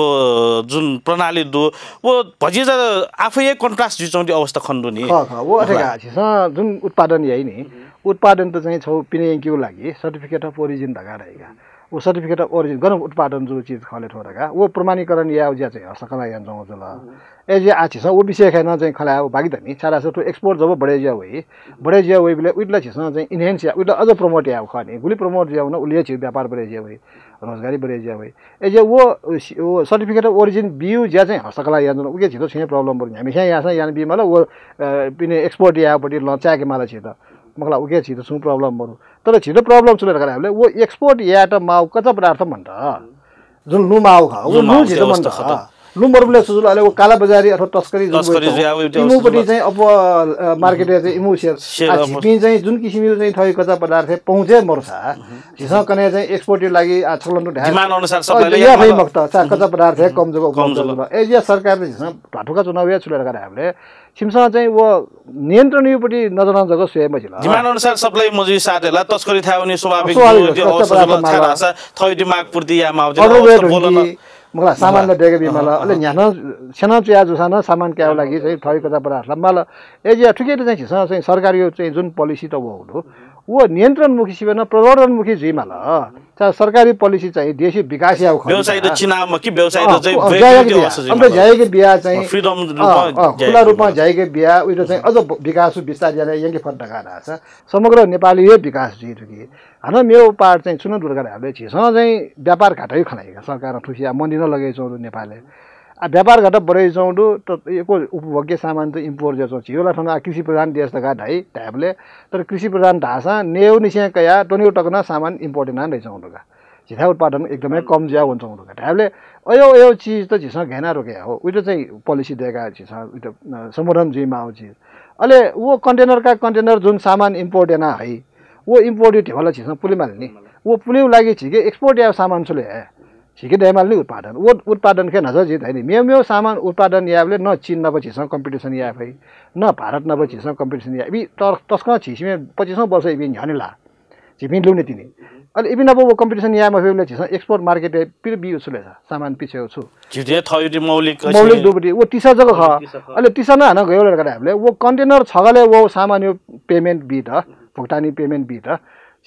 जुन प्रणाली दु, व भतिचा आफै हे contrast जुइच्वंगु अवस्था खने दु नि। खः, खः। व अथे मखुला। का, झीसं जुन उत्पादन याइ नि, उत्पादन त चाहिँ छौ पिने यंकेगु लागि certificate of origin धकाः धाइ का। व certificate of origin गन उत्पादन जूगु चिज खः ले थ्व धकाः व प्रमाणीकरण यायेगु ज्या चाहिँ हस्तकलां यानाच्वंगु जुल। अय्‌जुया आः झीसं व विषय खय् नं चाहिँ खँ ल्हायेगु बाकी दनि, छाय्धाःसा थ्व export जब बढे जुया वइ, बढे जुया वइबलय् उइत ला झीसं चाहिँ enhance याये, उइत ला अझ promote यायेगु खः नि। गुलि promote जुया वन, उलि हे झीगु व्यापार बढे जुया वइ, रोजगारी बढे जुया वइ। अय्‌जुया व, व certificate of origin बीगु ज्या चाहिँ हस्तकलां यानाच्वन, उकी झीत छुं हे problem मरु। न्ह्याम्हस्यां याःसां यानाबी माल, व, अ, पिने export यायेगुपट्टि लं चाय्‌के माल झीत। मखुला, उकी झीत छुं problem मरु। तर झीत problem छु ले धकाः धायेबलय् व export यायेत माःगु कच्चा पदार्थ मन्त। जुन लुँ माःगु खः, व लुँ लुँ माःगु झीत अवस्था मन्त। खः त। लुँ मरुबलय् छु जुल, अले व कालाबजारी अथवा तस्करी जुन तस्करी वइगु जुया वइगु इमुपट्टि अवस्था चाहिँ अप्वः, अ, market-य् चाहिँ इमु share। Share आ, अप्वः। झीपिं चाहिँ जुन किसिमयागु चाहिँ थःगु कच्चा पदार्थ चाहिँ पहुँचय् मरुसा, झीसं कन्हय् चाहिँ export-या लागि, आ, छकलं तुं धाये demand अनुसार supply अ, याये फइ मखुत। चा, कच्चा पदार्थ हे कम जक उपलब्ध जुल। अय्‌जुया सरकारं झीसं ध्वाथुइका च्वनावया छु ले धकाः धायेबलय् छिमिसं चाहिँ व नियन्त्रणयागुपट्टि नजरं जक स्वये मजिल। Demand अनुसार supply मजुइसाथं ला तस्करी थाय् वनी स्वाभाविक स्वाभाविक जुल, कच्चा अवस्था पदार्थ जुल, माल। छाय् धाःसा थःगु माग पूर्ति याये माःगु जुल, overweight अवस्था बोल हुंकी, न। मखुला, सामान ला दय्‌के बी माल। अले न्ह्याथं स्यनं च्वया जूसां नं सामान कायेगु लागि चाहिँ थःगु कच्चा पदार्थ ला माल। अय्‌जुया थुकियात चाहिँ झीसं चाहिँ सरकारयागु चाहिँ जुन policy त वःगु दु, व नियन्त्रणमुखी सिबें नं प्रवर्धनमुखी जुइमाल। चा सरकारी पोलिसी चाहिँ देशया विकास याउ खः। व्यवसायी त चिनाम कि व्यवसायी त चाहिँ अ, ज्या याके बिया चाहिँ अ, खुला रूपमा ज्या याके बिया, उइत चाहिँ अझ विकास विस्तार याना यंके फत धकाः धाःसा समग्र नेपाली हे विकास जुइ धुकी। हानं मेउ पार चाहिँ छुन दुर्गा धाःबले झीसं चाहिँ व्यापार घाटा खनाइ सरकारं थुसिया मन्दिर लगेचौं नेपालय्। आ, व्यापार घाटा बढेचौं दु, त एको उपभोग्य सामान त इम्पोर्ट जुयाचौं। झीगु ला थन आ कृषि प्रधान देश धकाः धाइ, धायेबले, तर कृषि प्रधान धाःसां नेउनिसें कया त्वनेउ तक नं सामान इम्पोर्ट याना दइचौं दु का। झीथाय् उत्पादन एकदमै कम जुया वंचौं दु का। धायेबले अयो अयो चिज त झीसं घयना रोके हो। उइत चाहिँ पोलिसी दयेका झीसं उइत, अ, सम्बोधन जुइमाउ चिज। अले व कन्टेनर का कन्टेनर जुन सामान इम्पोर्ट याना है, व इम्पोर्ट धिबा ला झीसं पुलेमाल नि। व पुलेउ लागि झीके एक्सपोर्ट याउ सामान छुले हे। झीके दयेमाल नि उत्पादन। व उत्पादन खे नजर जित है नि। मेउ मेउ सामान उत्पादन याबले न चीन नाप झीसं कम्पिटिसन याये फइ, न भारत नाप झीसं कम्पिटिसन याये। इबी तर तसकं झीसिमे पच्चिसौं वर्ष इबी न्ह्यःने ला। झीपिं लुने तिनि। अले इबी नाप व कम्पिटिसन याये मफेबले झीसं एक्सपोर्ट मार्केट पिर बी उछुले छ, सामान पिछे छु। झीते थयुति मौलिक मौलिक दुबडी, व तिसा जक ख। अले तिसा न हानं गयो लगा धायेबले, व कन्टेनर छगले व सामान यो पेमेन्ट बी त, भुक्तानी पेमेन्ट बी त।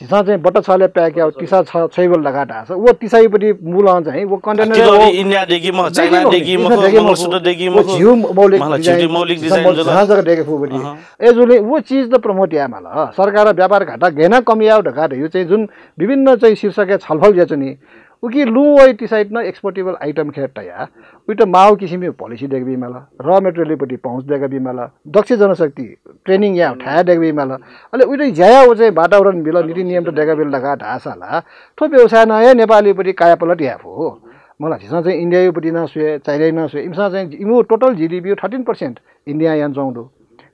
झीसं चाहिँ बट्टा छले प्याक याउ, तिसा छ, छैबल धकाः धाःसा, व तिसाइपट्टि मूलं चाहिँ व कन्टेनर तिलरी व इन्डिया देखि म, चाइना देखि म, देखि म, मंगलसूत्र देखि म, व झिउ मौलिक मला, डिजाइन, झिउ मौलिक डिजाइन जक। जहाँ जक देखे फुबडी। अहँ। ए जुले व चिज त प्रमोट यायेमाल। सरकार व्यापार घाटा गयना कम याउ धकाः धयु चाहिँ जुन विभिन्न चाहिँ शीर्षकय् छलफल ज्याचुनि, उकी लुँ वइ तिसाइत न एक्सपोर्टेबल आइटम खे तया, उइत माउ किसिमयु पोलिसी देके बीमाल, रॉ मटेरियलपट्टि पहुँच देके बीमाल, दक्ष जनशक्ति ट्रेनिङ या ठाया देके बीमाल। अले उइत ज्याया व चाहिँ वातावरण बिल, नीति नियम त देके बिल धकाः धाःसा ला, थ्व व्यवसाय न हे नेपालीपट्टि कायापलट याये फु। मला झीसं चाहिँ इन्डियायुपट्टि न स्वये, चाइनायु न स्वये, इमिसं चाहिँ इमु टोटल जिडिपीयु थर्टिन पर्सेन्ट इन्डिया यान चौं दु,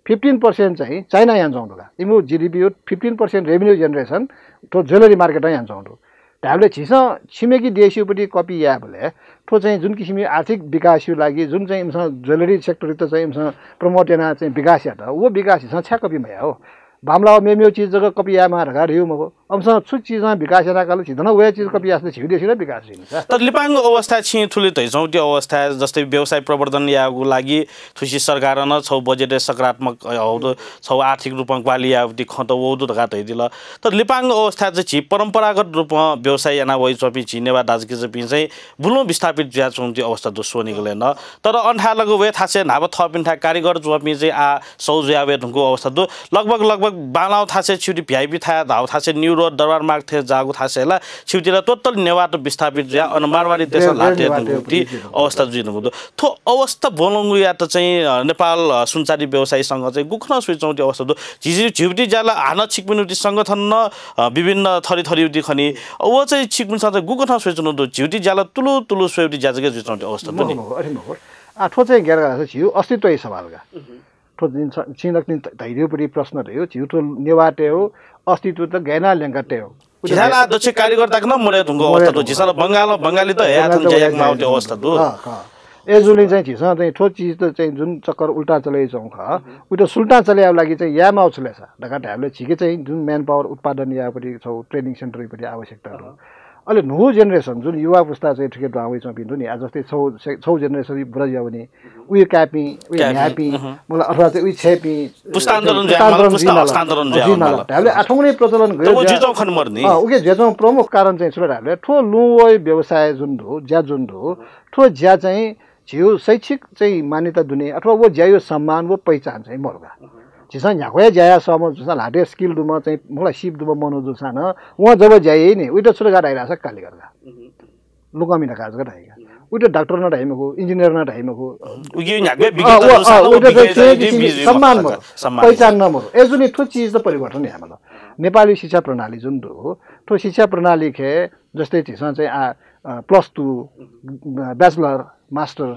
फिफ्टिन पर्सेन्ट चाहिँ चाइना यान चौं दु का। इमु जिडिपीयु फिफ्टिन पर्सेन्ट रेभिन्यू जेनरेसन थ्व ज्वेलरी मार्केट यान चौं दु। धायेबले झीसं छिमेकी देशयुपट्टि कपी यायेबले थ्व चाहिँ जुन किसिमयु आर्थिक विकासयु लागि जुन चाहिँ इमिसं ज्वेलरी सेक्टरयुत चाहिँ इमिसं प्रमोट याना चाहिँ विकास यात, व विकास झीसं छ्या कपी मया हो। बामला मेमेउ चिज जक कपी यायेमा धकाः धयु मखु। अमसं छु चिजं विकास यानाकाल झीत न वया चिज कपी यासले झीउ देशयु विकास जुइ नि सा। तर लिपांगु अवस्था छिं थुलि धैचौं ति अवस्था जस्तै व्यवसाय प्रवर्धन यायेगु लागि थुसी सरकारं न छौ बजेटय् सकारात्मक, अ, हौ दु, छौ आर्थिक रूपं ग्वाहालि यायेगु ति खँ त वौ दु धकाः धैदिल। तर लिपांगु अवस्था चाहिँ झी परम्परागत रूपं व्यवसाय याना वइच्वंपिं झी नेवाः दाजुकिजापिं चाहिँ बुलुं विस्थापित जुयाच्वंगु अवस्था दु स्वनिगलय् न। तर अन्थाय् लग वये थासय् न्हापा थःपिन्थाय् कारिगर जुयापिं चाहिँ आ सौ जुया वये धुंकू अवस्था दु। लगभग, लगभग बांलाउ थासय् छिउति भ्याइपि थाय् धाउ थासय् न्यू रोड दरबार मार्ग थें जागु थासय् ला छिउति ला टोटल नेवाःत विस्थापित जुया अन मारवाडी देशं ल्हात तये धुंकू अवस्था जुइ धुंकू दु। थ्व अवस्था ब्वलंगुयात चाहिँ, अ, नेपाल, अ, सुनचाँदी व्यवसायी संघ चाहिँ गुखनं स्वयाच्वंगु अवस्था दु। झी, झी, झिउति ज्या ला हानं छिकपिनि उति संगठन न, अ, विभिन्न थरी थरी उति खनी। व चाहिँ छिकपिन्सं चाहिँ गुखनं स्वयाच्वंगु दु। झिउति ज्या ला तुलु तुलु स्वयाउति ज्या जक जुयाच्वंगु अवस्था दु नि। मखु, मखु, अथे मखु। आ, थ्व चाहिँ ग्यार गाला छ, झिउ अस्तित्वयु सवाल का। थ्व जिं छ-, छिं दक्तिं ध-, धैर्यपरि प्रश्न धयो, झिउ थ्व नेवाःतयु अस्तित्व त गयना ल्यंकातयु। झिथाय् ला अध्यक्ष कार्यकर्ताक न मरे धुंकू अवस्था दु। झिसं ला बंगाल, बंगाली त हया थन ज्या याक माउते अवस्था दु। अँ, अँ। ए जुलिं चाहिँ झिसं चाहिँ थ्व चिज त चाहिँ जुन चक्कर उल्टा चले चौं ख, उइत सुल्टा चले याउ लागि चाहिँ या माउ छुले सा। धका धायेबले झिके चाहिँ जुन manpower उत्पादन यापरि छौ training center परि आवश्यकता दु। अँ। अले न्हू generation जुन युवा पुस्ता चाहिँ थुके दुहां वइच्वंपिं दु नि, आ जस्तै छौ, छौ generation बुरा ज्या वनी, उयो काय्पिं, उयो काय्पिं, न्ह्यापिं, अहँ। मला अथवा चाहिँ उयो छय्पिं, पुस्तान्तरण जुया माल, पुस्ता हस्तान्तरण जुया माल। धायेबले आठौंने प्रचलन गयो। उके ज्याचौं प्रमुख कारण चाहिँ छु धायेबले थ्व लुं वइ व्यवसाय जुन दु, ज्या जुन दु, थ्व ज्या चाहिँ झिउ शैक्षिक चाहिँ मान्यता दुने अथवा व ज्यायो सम्मान व पहिचान चाहिँ मरुगा। झिसं न्ह्याक्वया ज्याया सम, झिसं ल्हातय् skill दुम चाहिँ मुखला सिप दुम मनु जुसां न, वं जब ज्या याइ नि, उइत छु धका धाइरासा कालिगरगा। लुकमी धका जक धाइगा। उइत डाक्टर न धाइ मखु, इन्जिनियर न धाइ मखु। उकी न्ह्याक्वया विज्ञता दुसा सम्मान मरु, पहिचान न मरु। ए जुन थ्व चिज त परिवर्तन यायेमाल। नेपाली शिक्षा प्रणाली जुन दु, थ्व शिक्षा प्रणाली खे जस्तै झिसं चाहिँ आ, अ, plus two, bachelor, master,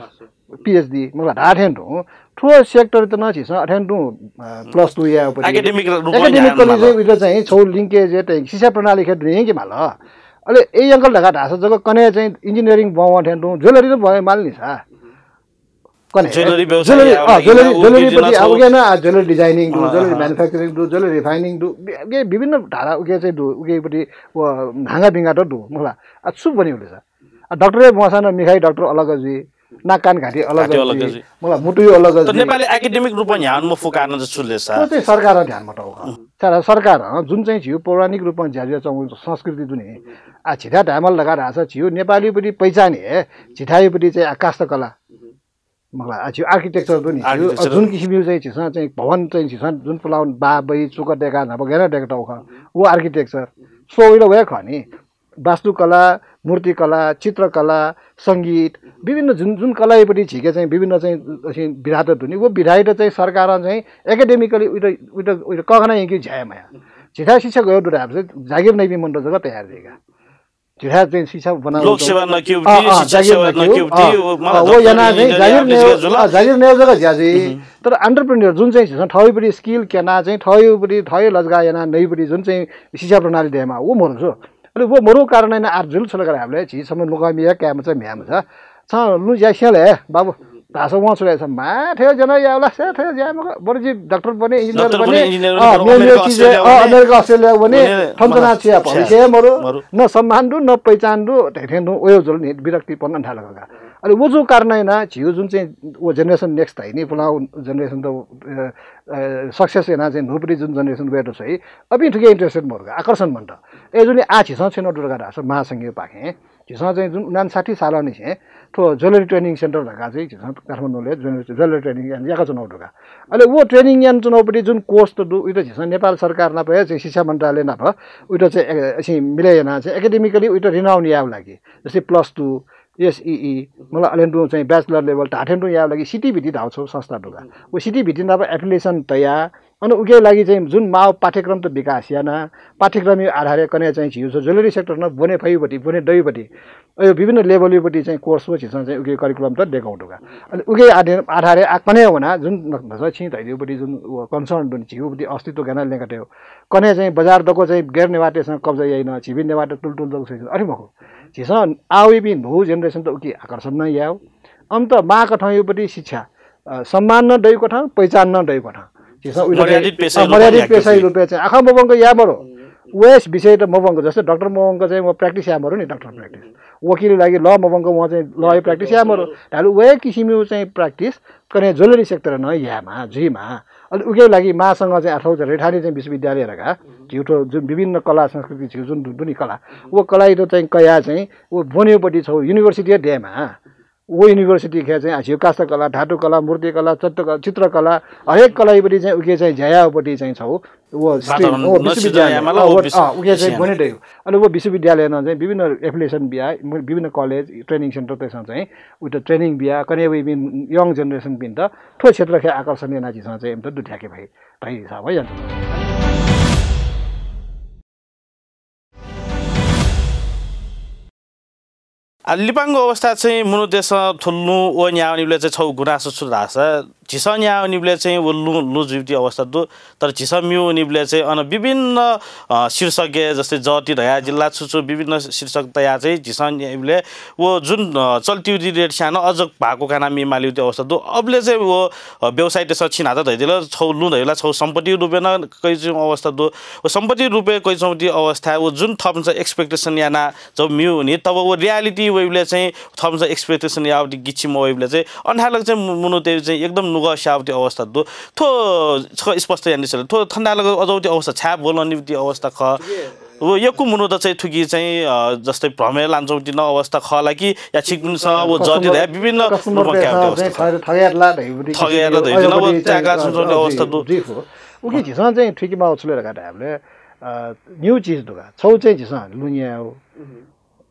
PhD, मुखला धाथें दु। थ्व sector त न झिसं अथें दु, अ, plus two या परि academic रूपं academically चाहिँ उइत चाहिँ छौ linkage त शिक्षा प्रणाली खे दुने कि माल। अले ए uncle धका धासा जक कने चाहिँ engineering बं वथें दु, jewellery त बं माल नि सा। कने jewellery व्यवसाय jewellery, jewellery पति आ उके न, आ jewellery designing दु, jewellery manufacturing दु, jewellery refining दु, विभिन्न धारा उके चाहिँ दु, उके पति व न्हांगा बिंगा त दु, मुखला। आ छु बनि उले सा। आ डाक्टर बंसा न मिखाइ डाक्टर अलग जुइ। नाक कान घाँटी अलग जुइ, मला मुटुइ अलग जुइ। नेपाली एकेडेमिक रूपं न्ह्यावन मफु कारण चाहिँ छु ले सर? त्यो चाहिँ सरकारं ध्यान मतःगु खः। सारा सरकारं जुन चाहिँ झीगु पौराणिक रूपं ज्या जुयाच्वंगु संस्कृति दु नि। आ, झीथाय् धायेमाल धकाः धाःसा झीगु नेपालीपट्टि पहिचान हे झीथाय्‌पट्टि चाहिँ आ, काष्ठकला। मला, आ, झीगु architecture दु नि, झीगु, अ, जुन किसिमयु चाहिँ झीसं चाहिँ भवन चाहिँ झीसं जुन पुलाउ बा, बै, चुक दय्‌काः न्हापा गय् यानाः दय्‌कातःगु खः, व architecture। सो उइला वया खः नि। वास्तुकला, मूर्तिकला, चित्रकला, संगीत, विभिन्न जुन, जुन कलायपट्टि झीके चाहिँ विभिन्न चाहिँ, अ, विधात दु नि, व विधात चाहिँ सरकारं चाहिँ academically उइत, उइत, उइत कःघाना यंके ज्या याये माया। झीथाय् शिक्षा गय् दु धाःसा जागिर नइपिं मनूत जक तयार जुइका। झीथाय् चाहिँ शिक्षा बनाउ लोक सेवा नकिउ, अ, अ, शिक्षा जागिर सेवा नकिउ, नकिउ, अ, व याना चाहिँ जागिर नयु, अ, जागिर नयु जक ज्या जुइ। तर entrepreneur जुन चाहिँ झीसं थःयुपट्टि skill क्यना चाहिँ थःयुपट्टि, थःयु लजगाः याना नयुपट्टि जुन चाहिँ शिक्षा प्रणाली दयेमा, व मरु छु। अले व मरु कारण याना आर जुल छु लगा धाःबलय् झी छम्ह नुगःमिया काय्‌मचा म्ह्याय्‌मचा छं लुँ ज्या स्यं ले बाबु धाःसा वं छु ले, माः थ्व ज्या याये ला, से थ्व ज्या मखु, बरु जि डाक्टर बने, इन्जिनियर बने, अ, मेमेगु चिज, अ, अमेरिका, अस्ट्रेलिया बने, थन च्वना छु याये, भविष्य हे मरु, न सम्मान दु, न पहिचान दु, धइथें दु, वयो जुल नि, विरक्तिपन अन्था लगा। अले व जु कारण याना झीगु जुन चाहिँ व generation next धाइ नि, पुलाउ generation त, अ, अ, success याना चाहिँ न्हूपट्टि जुन generation वये दु छ, अपिं थुके interested मरु का, आकर्षण मन्त। ए जुन आ झीसं छेँ नदु धकाः धाःसा महासंघयु पाखें झीसं चाहिँ जुन उनान्साठी सालंनिसें थ्व jewellery training center धकाः चाहिँ झीसं काठमाडौंलय् jewellery, jewellery training याना, याकाच्वनागु दु का। अले व training यानाच्वनागुपट्टि जुन course त दु, उइत झीसं नेपाल सरकार नाप हे चाहिँ शिक्षा मन्त्रालय नाप उइत चाहिँ, अ, अ, मिले याना चाहिँ academically उइत renown यायेगु लागि, जस्तै plus two, एसईई, मला अले तुं चाहिँ bachelor level धाःथें तुं यायेगु लागि सिटी भित्ति धाःगु छगू संस्था दु का। व सिटी भित्ति नाप affiliation तया, अन उके लागि चाहिँ जुन माःगु पाठ्यक्रम त विकास याना, पाठ्यक्रमयु आधारय् कन्हय् चाहिँ झीसं jewellery sector नं ब्वने फयुपट्टि, ब्वने दयुपट्टि, अयो विभिन्न level युपट्टि चाहिँ course व झीसं चाहिँ उके curriculum त दय्‌काउ दु का। अले उके आधे-, आधारय् आ कन्हय् वना जुन न-, नसा छिं धइदिउपट्टि जुन व concern दु नि, झीउपट्टि अस्तित्व गय् याना ल्यंका तयु। कन्हय् चाहिँ बजार दक्व चाहिँ गैर नेवाःतय्‌सं कब्जा याइ न, झीपिं नेवाःत तुल तुल दक्व सइ अथे मखु। झीसं आ वइपिं न्हू generation त उकी आकर्षण नं याउ। अन त माःकथंयुपट्टि शिक्षा, अ, सम्मान नं दयुकथं, पहिचान नं दयुकथं। झीसं उइत चाहिँ, मर्यादित पेशा अ, रूपं मर्यादित याके पेशा चाहिँ। रूपय् चाहिँ आखः मब्वंक याये मरु। वय् विषय त मब्वंक, जस्तै डाक्टर मब्वंक चाहिँ व practice याये मरु नि, डाक्टर practice। वकिल लागि law मब्वंक वं चाहिँ law य् practice याये मरु। धालु वय् किसिमयु चाहिँ practice कन्हय् jewellery sector नं यायेमा, जुइमा। अले उके लागि महासंघ चाहिँ आथौ चाहिँ रैथाने चाहिँ विश्वविद्यालय धका, झीउ थ्व जुन विभिन्न कला संस्कृति झीउ जुन दु-, दुनि कला, व कलाइत चाहिँ कया चाहिँ व ब्वनेउपट्टि छौ university हे दयेमा। व university खे चाहिँ आ झीउ काष्ठकला, धातुकला, मूर्तिकला, चित्रक-, चित्रकला, हरेक कलायुपट्टि चाहिँ उके चाहिँ ज्या याउपट्टि चाहिँ छौ व stream, वातावरण व न विश्वविद्यालय, सिर्जना यायेमाला, अ, व व विश्व-, अ, उके चाहिँ विषय। ब्वने दयु। अले व विश्वविद्यालय नं चाहिँ विभिन्न affiliation बिया, विभिन्न college, training center तय्‌सं चाहिँ उइत training बिया, कन्हय् वइपिं young generation पिन्त थ्व क्षेत्रखे आकर्षण याना झीसं चाहिँ इमित दुथ्याके भई, भई हिसाब है। आ, लिपांगु अवस्था चाहिँ मनूतय्‌सं थ्व लुँ व न्यावनीबलय् चाहिँ छौ गुनासो छु धाःसा, झीसं न्यावनीबलय् चाहिँ व लुँ, लुँ जुइबति अवस्था दु, तर झीसं म्यू वनीबलय् चाहिँ अन विभिन्न, अ, शीर्षकय् जस्तै जति धया जिल्ला छु छु विभिन्न शीर्षक तया चाहिँ झीसं न्याइबलय् व जुन, अ, चल्तिउदी rate स्यानं अझ भाकु काना मी मालिउति अवस्था दु। अबले चाहिँ व, अ, व्यवसायीतय्‌सं छिनात धइदिल, छौ लुँ धइला, छौ सम्पत्ति रूपय् नं कइच्वं अवस्था दु। व सम्पत्ति रूपय् कइच्वंति अवस्था, व जुन थःपिन्सं expectation याना जब म्यू हुने, तब व reality वइबलय् चाहिँ थःपिन्सं expectation यावति गिछि मवइबलय् चाहिँ अन्हालक चाहिँ मु-, मनूतय् चाहिँ एकदम नुगः स्यावति अवस्था दु। थ्व छकः स्पष्ट यानिसल, थ्व थन्हालक अजौति अवस्था छाय् बोलनिवति अवस्था खः। व यक्व मनूत चाहिँ थुकी चाहिँ, अ, जस्तै भ्रमय् लान्छौं तिन अवस्था खः ला कि या छिकपिन्सं व जति धया विभिन्न रूपमा क्यावति अवस्था खः। ठगयात ला धइबुटी ठगयात ला धइबुटी व चाहिँ, त्याका अ, सुनौति अ, अवस्था दु। उकी झीसं चाहिँ थुकी माउ छुले धका धायबले, अ, न्यू चिज दुगा। छौ चाहिँ झीसं लुँ न्याउ।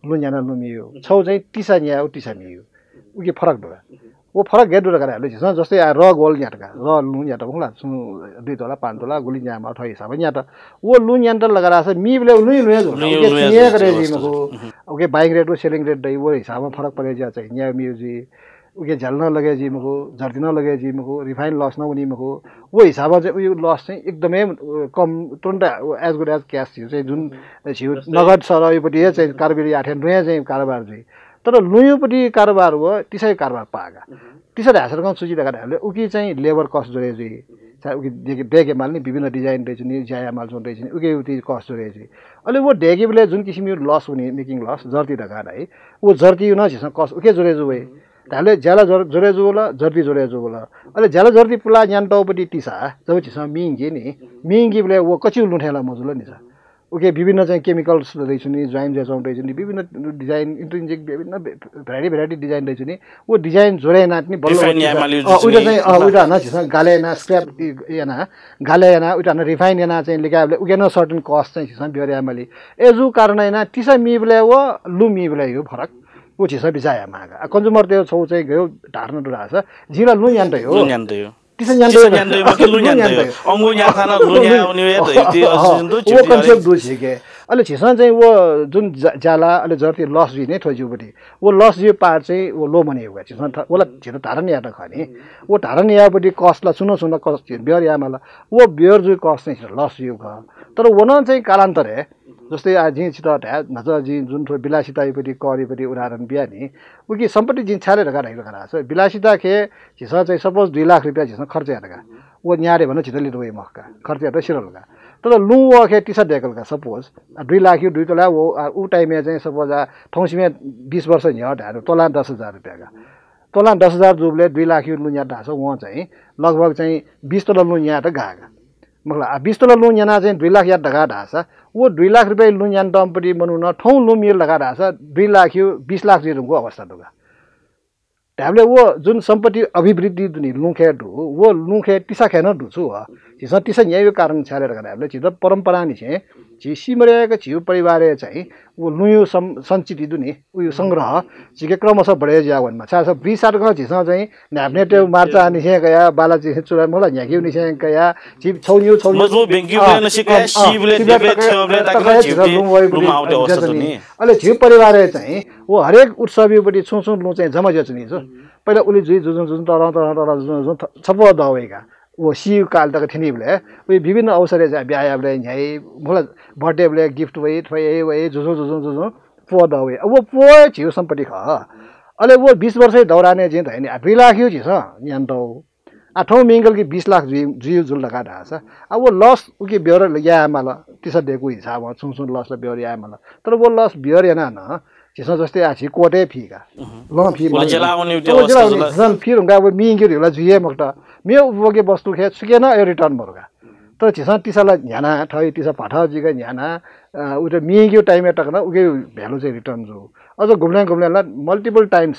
लुँ न्याना लुँ मियु। छौ चाहिँ तिसा न्याउ, तिसा मियु। उकी फरक दुगा। व फरक गय् दु धका धायबले झीसं जस्तै आ र गोल न्यातका, र लुँ न्यात हुँला, सुं दुई तोला, पाँच तोला, गुलि न्यामा थ्व हिसाबं न्यात। व लुँ न्यान्त लगा धाःसा मीबलय् लुँ लुँ जुल। लुँ उके लुँ सुने जुल। करे जुइ मखु। उके buying rate व selling rate दइ, व हिसाबं फरक परे ज्या चाहिँ न्याउ मियु जुइ। उके झ्याल नं लगे जुइ मखु, झर्ती नं लगे जुइ मखु, refine loss नं वनी मखु। व हिसाबं चाहिँ उयो loss चाहिँ एकदमै, अ, कम, तुरुन्त, अ, as good as cash झिउ चाहिँ जुन झिउ नगद सरयुपट्टि हे चाहिँ कारोबार याथें नुया चाहिँ कारोबार जुइ। तर लुँयुपट्टि कारोबार व तिसायु कारोबार पागा। तिसा धाय्‌सा कं सुची धका धायबले उकी चाहिँ labour cost जोडे जुइ। सा उकी देके, देके माल नि विभिन्न design दइचुनि, ज्याया माल जुन दइचुनि, उके उति cost जोडे जुइ। अले व देकेबले जुन किसिमयु loss हुने, making loss, जर्ती धका धाइ। व जर्तीयु नं झीसं cost उके जोडे जुइ। धायेबलय् ज्याला ज्वर ज्वरे जुल, जर्दी ज्वरे जुल। अले ज्याला जर्दी पुलाः न्यानातःपट्टि तिसा जब झीसं मिंकी नि, मिंकीबलय् व कच्यु लुँ थें ला मजुल नि सर। उके विभिन्न चाहिँ chemicals दइछु नि, joint जुयाच्वंगु दइछु नि, विभिन्न design, intrinsic विभिन्न variety variety design दइछु नि। व design ज्वरे यानाः नि बल्ल refine यायेमाली अ, उइटा चाहिँ अ, उइटा हानं झीसं गाले यानाः scrap यानाः गाले यानाः उइटा हानं refine यानाः चाहिँ लिकायेबलय् उके नं certain cost चाहिँ झीसं bear यायेमाली। अय्जूगु कारणं यानाः तिसा मीबलय् व लुँ मीबलय् यो फरक व झीसं बिचाः यायेमाः का। Consumer-तय् छगू चाहिँ गय् धारणा दु धाःसा जिं ला लुँ न्यानातयो। लुँ न्यानातयो। तिसा न्यानातयो। तिसा न्यानातयो, मखु लुँ न्यानातयो। अंगू न्याःथाना लुँ न्याः वने हे धइति अ, अ, अ, अ, व concept दु झीके। अले झीसं चाहिँ व जुन जा-, ज्याला अले जर्दी loss जुइ नि थ्व ज्यूपट्टि। व loss जुइ part चाहिँ व लो मनी का। झीसं थ-, वला झीत धारण यायेत खः नि। व धारण याःपट्टि cost ला सुन सुन cost bear यायेमाल। व bear जुइ cost चाहिँ झीत loss जुइ का। तर व नं चाहिँ कालान्तरे जस्तै आ, जिं छितः धाये, न्हाचः जिं जुन थ्व विलासितायापट्टि, करयापट्टि उदाहरण बिया नि, उकी सम्पत्ति जिं छाय् ले धकाः धाइ धकाः धाःसा, विलासिता खे झीसं चाहिँ suppose दुई लाख रुपियाँ झीसं खर्च यात का। व न्यारे भन झीत लित वइ मखु का, खर्च यात सिधल का। तर लुँ व खे तिसा दय्कल का, suppose, आ, दुई लाखया दुई तोला व, आ, उ time-य् चाहिँ suppose, आ, थौंसिमय् बिस वर्ष न्ह्यः धाये तोलां दस हजार रुपियाँ का। तोलां दस हजार जूबलय् दुई लाखया लुँ न्यात धाःसा वं चाहिँ लगभग चाहिँ बिस तोला लुँ न्यायेत गाः का। मखु ला, आ, बिस तोला लुँ न्यानाः चाहिँ दुई लाख यात धकाः धाःसा, व दुई लाख रुपियाँ लुँ न्यानातःम्ह पट्टि मनुखं थौं लुँ मिल धकाः धाःसा, दुई लाखया बिस लाख जुइ धुंकूगु अवस्था दु का। धायेबलय् व जुन सम्पत्ति अभिवृद्धि दु नि, लुँ खे दु, व लुँ खे तिसा खे नं दु छु व। झीसं तिसा न्यायेगु कारण छाय् ले धकाः धायेबलय् झीत परम्परांनिसें झी सीमदय्क झीगु परिवारय् चाहिँ व लुँया सं-, सञ्चिति दु नि, उया संग्रह झीके क्रमशः बढे जुया वनेमाः। छाय् धाःसा ब्रिसातकं झीसं चाहिँ न्हाय्पनय् तयेगु मर्चा निसें कयाः, बालाचिं चुला मला न्ह्याकेगुनिसें कयाः, झी छगू न्यू छगू न्यू मजबुत ब्याङ्किबलय् अ, नं सिकाः, अ, अ, सीबलय् सीबलय् देबलय् तक थ्यंबलय् तक तक हे झीत लुँ वइगु लुँ माःगु अवस्था दु नि। अले झीगु परिवारय् चाहिँ व हरेक उत्सवयापट्टि छुं छुं लुँ चाहिँ जमा जुयाच्वनी छु। पहिला उलि जुइ जुजुं जुजुं तलं तलं तलं जुजुं जुजुं थ-, छप्वः दः वइ का। व सीगु काल तक थ्यनीबलय्, व विभिन्न अवसरय् चाहिँ ब्याहा याःबलय् न्ह्याइ, मखु ला, birthday-बलय् gift वइ, थ्व याइ, व याइ, जुजुं जुजुं जुजुं प्वः दः वइ। अब व प्वः हे झीगु सम्पत्ति खः। अले व बिस वर्षया दौरानय् जिं धया नि, आ, दुई लाखया झीसं न्यानातःगु। आ, थौं मिंकल कि बिस लाख जुइ, जुइ जुल धकाः धाःसा, आ, व loss उकी bear यायेमाल, तिसा दय्कूगु हिसाबं छुं छुं loss ला bear यायेमाल। तर व loss bear यानाः नं झीसं जस्तै आ, झी कोटय् फी का। अहँ। लं फी उलि माल। जेला वने उति अवस्था जुल। झीसं फी धुंकाः व मिंकी धइगु ला जुइ हे मखुत। मेगु उपभोग्य वस्तु खे छुकिया नं अय् return मरु का। तर झीसं तिसा ला न्ह्याना, थः तिसा भथः जुइक न्ह्याना, अ, उत मिंकी time-य् तक नं उके value चाहिँ return जू। अझ गुबलें गुबलें ला multiple times,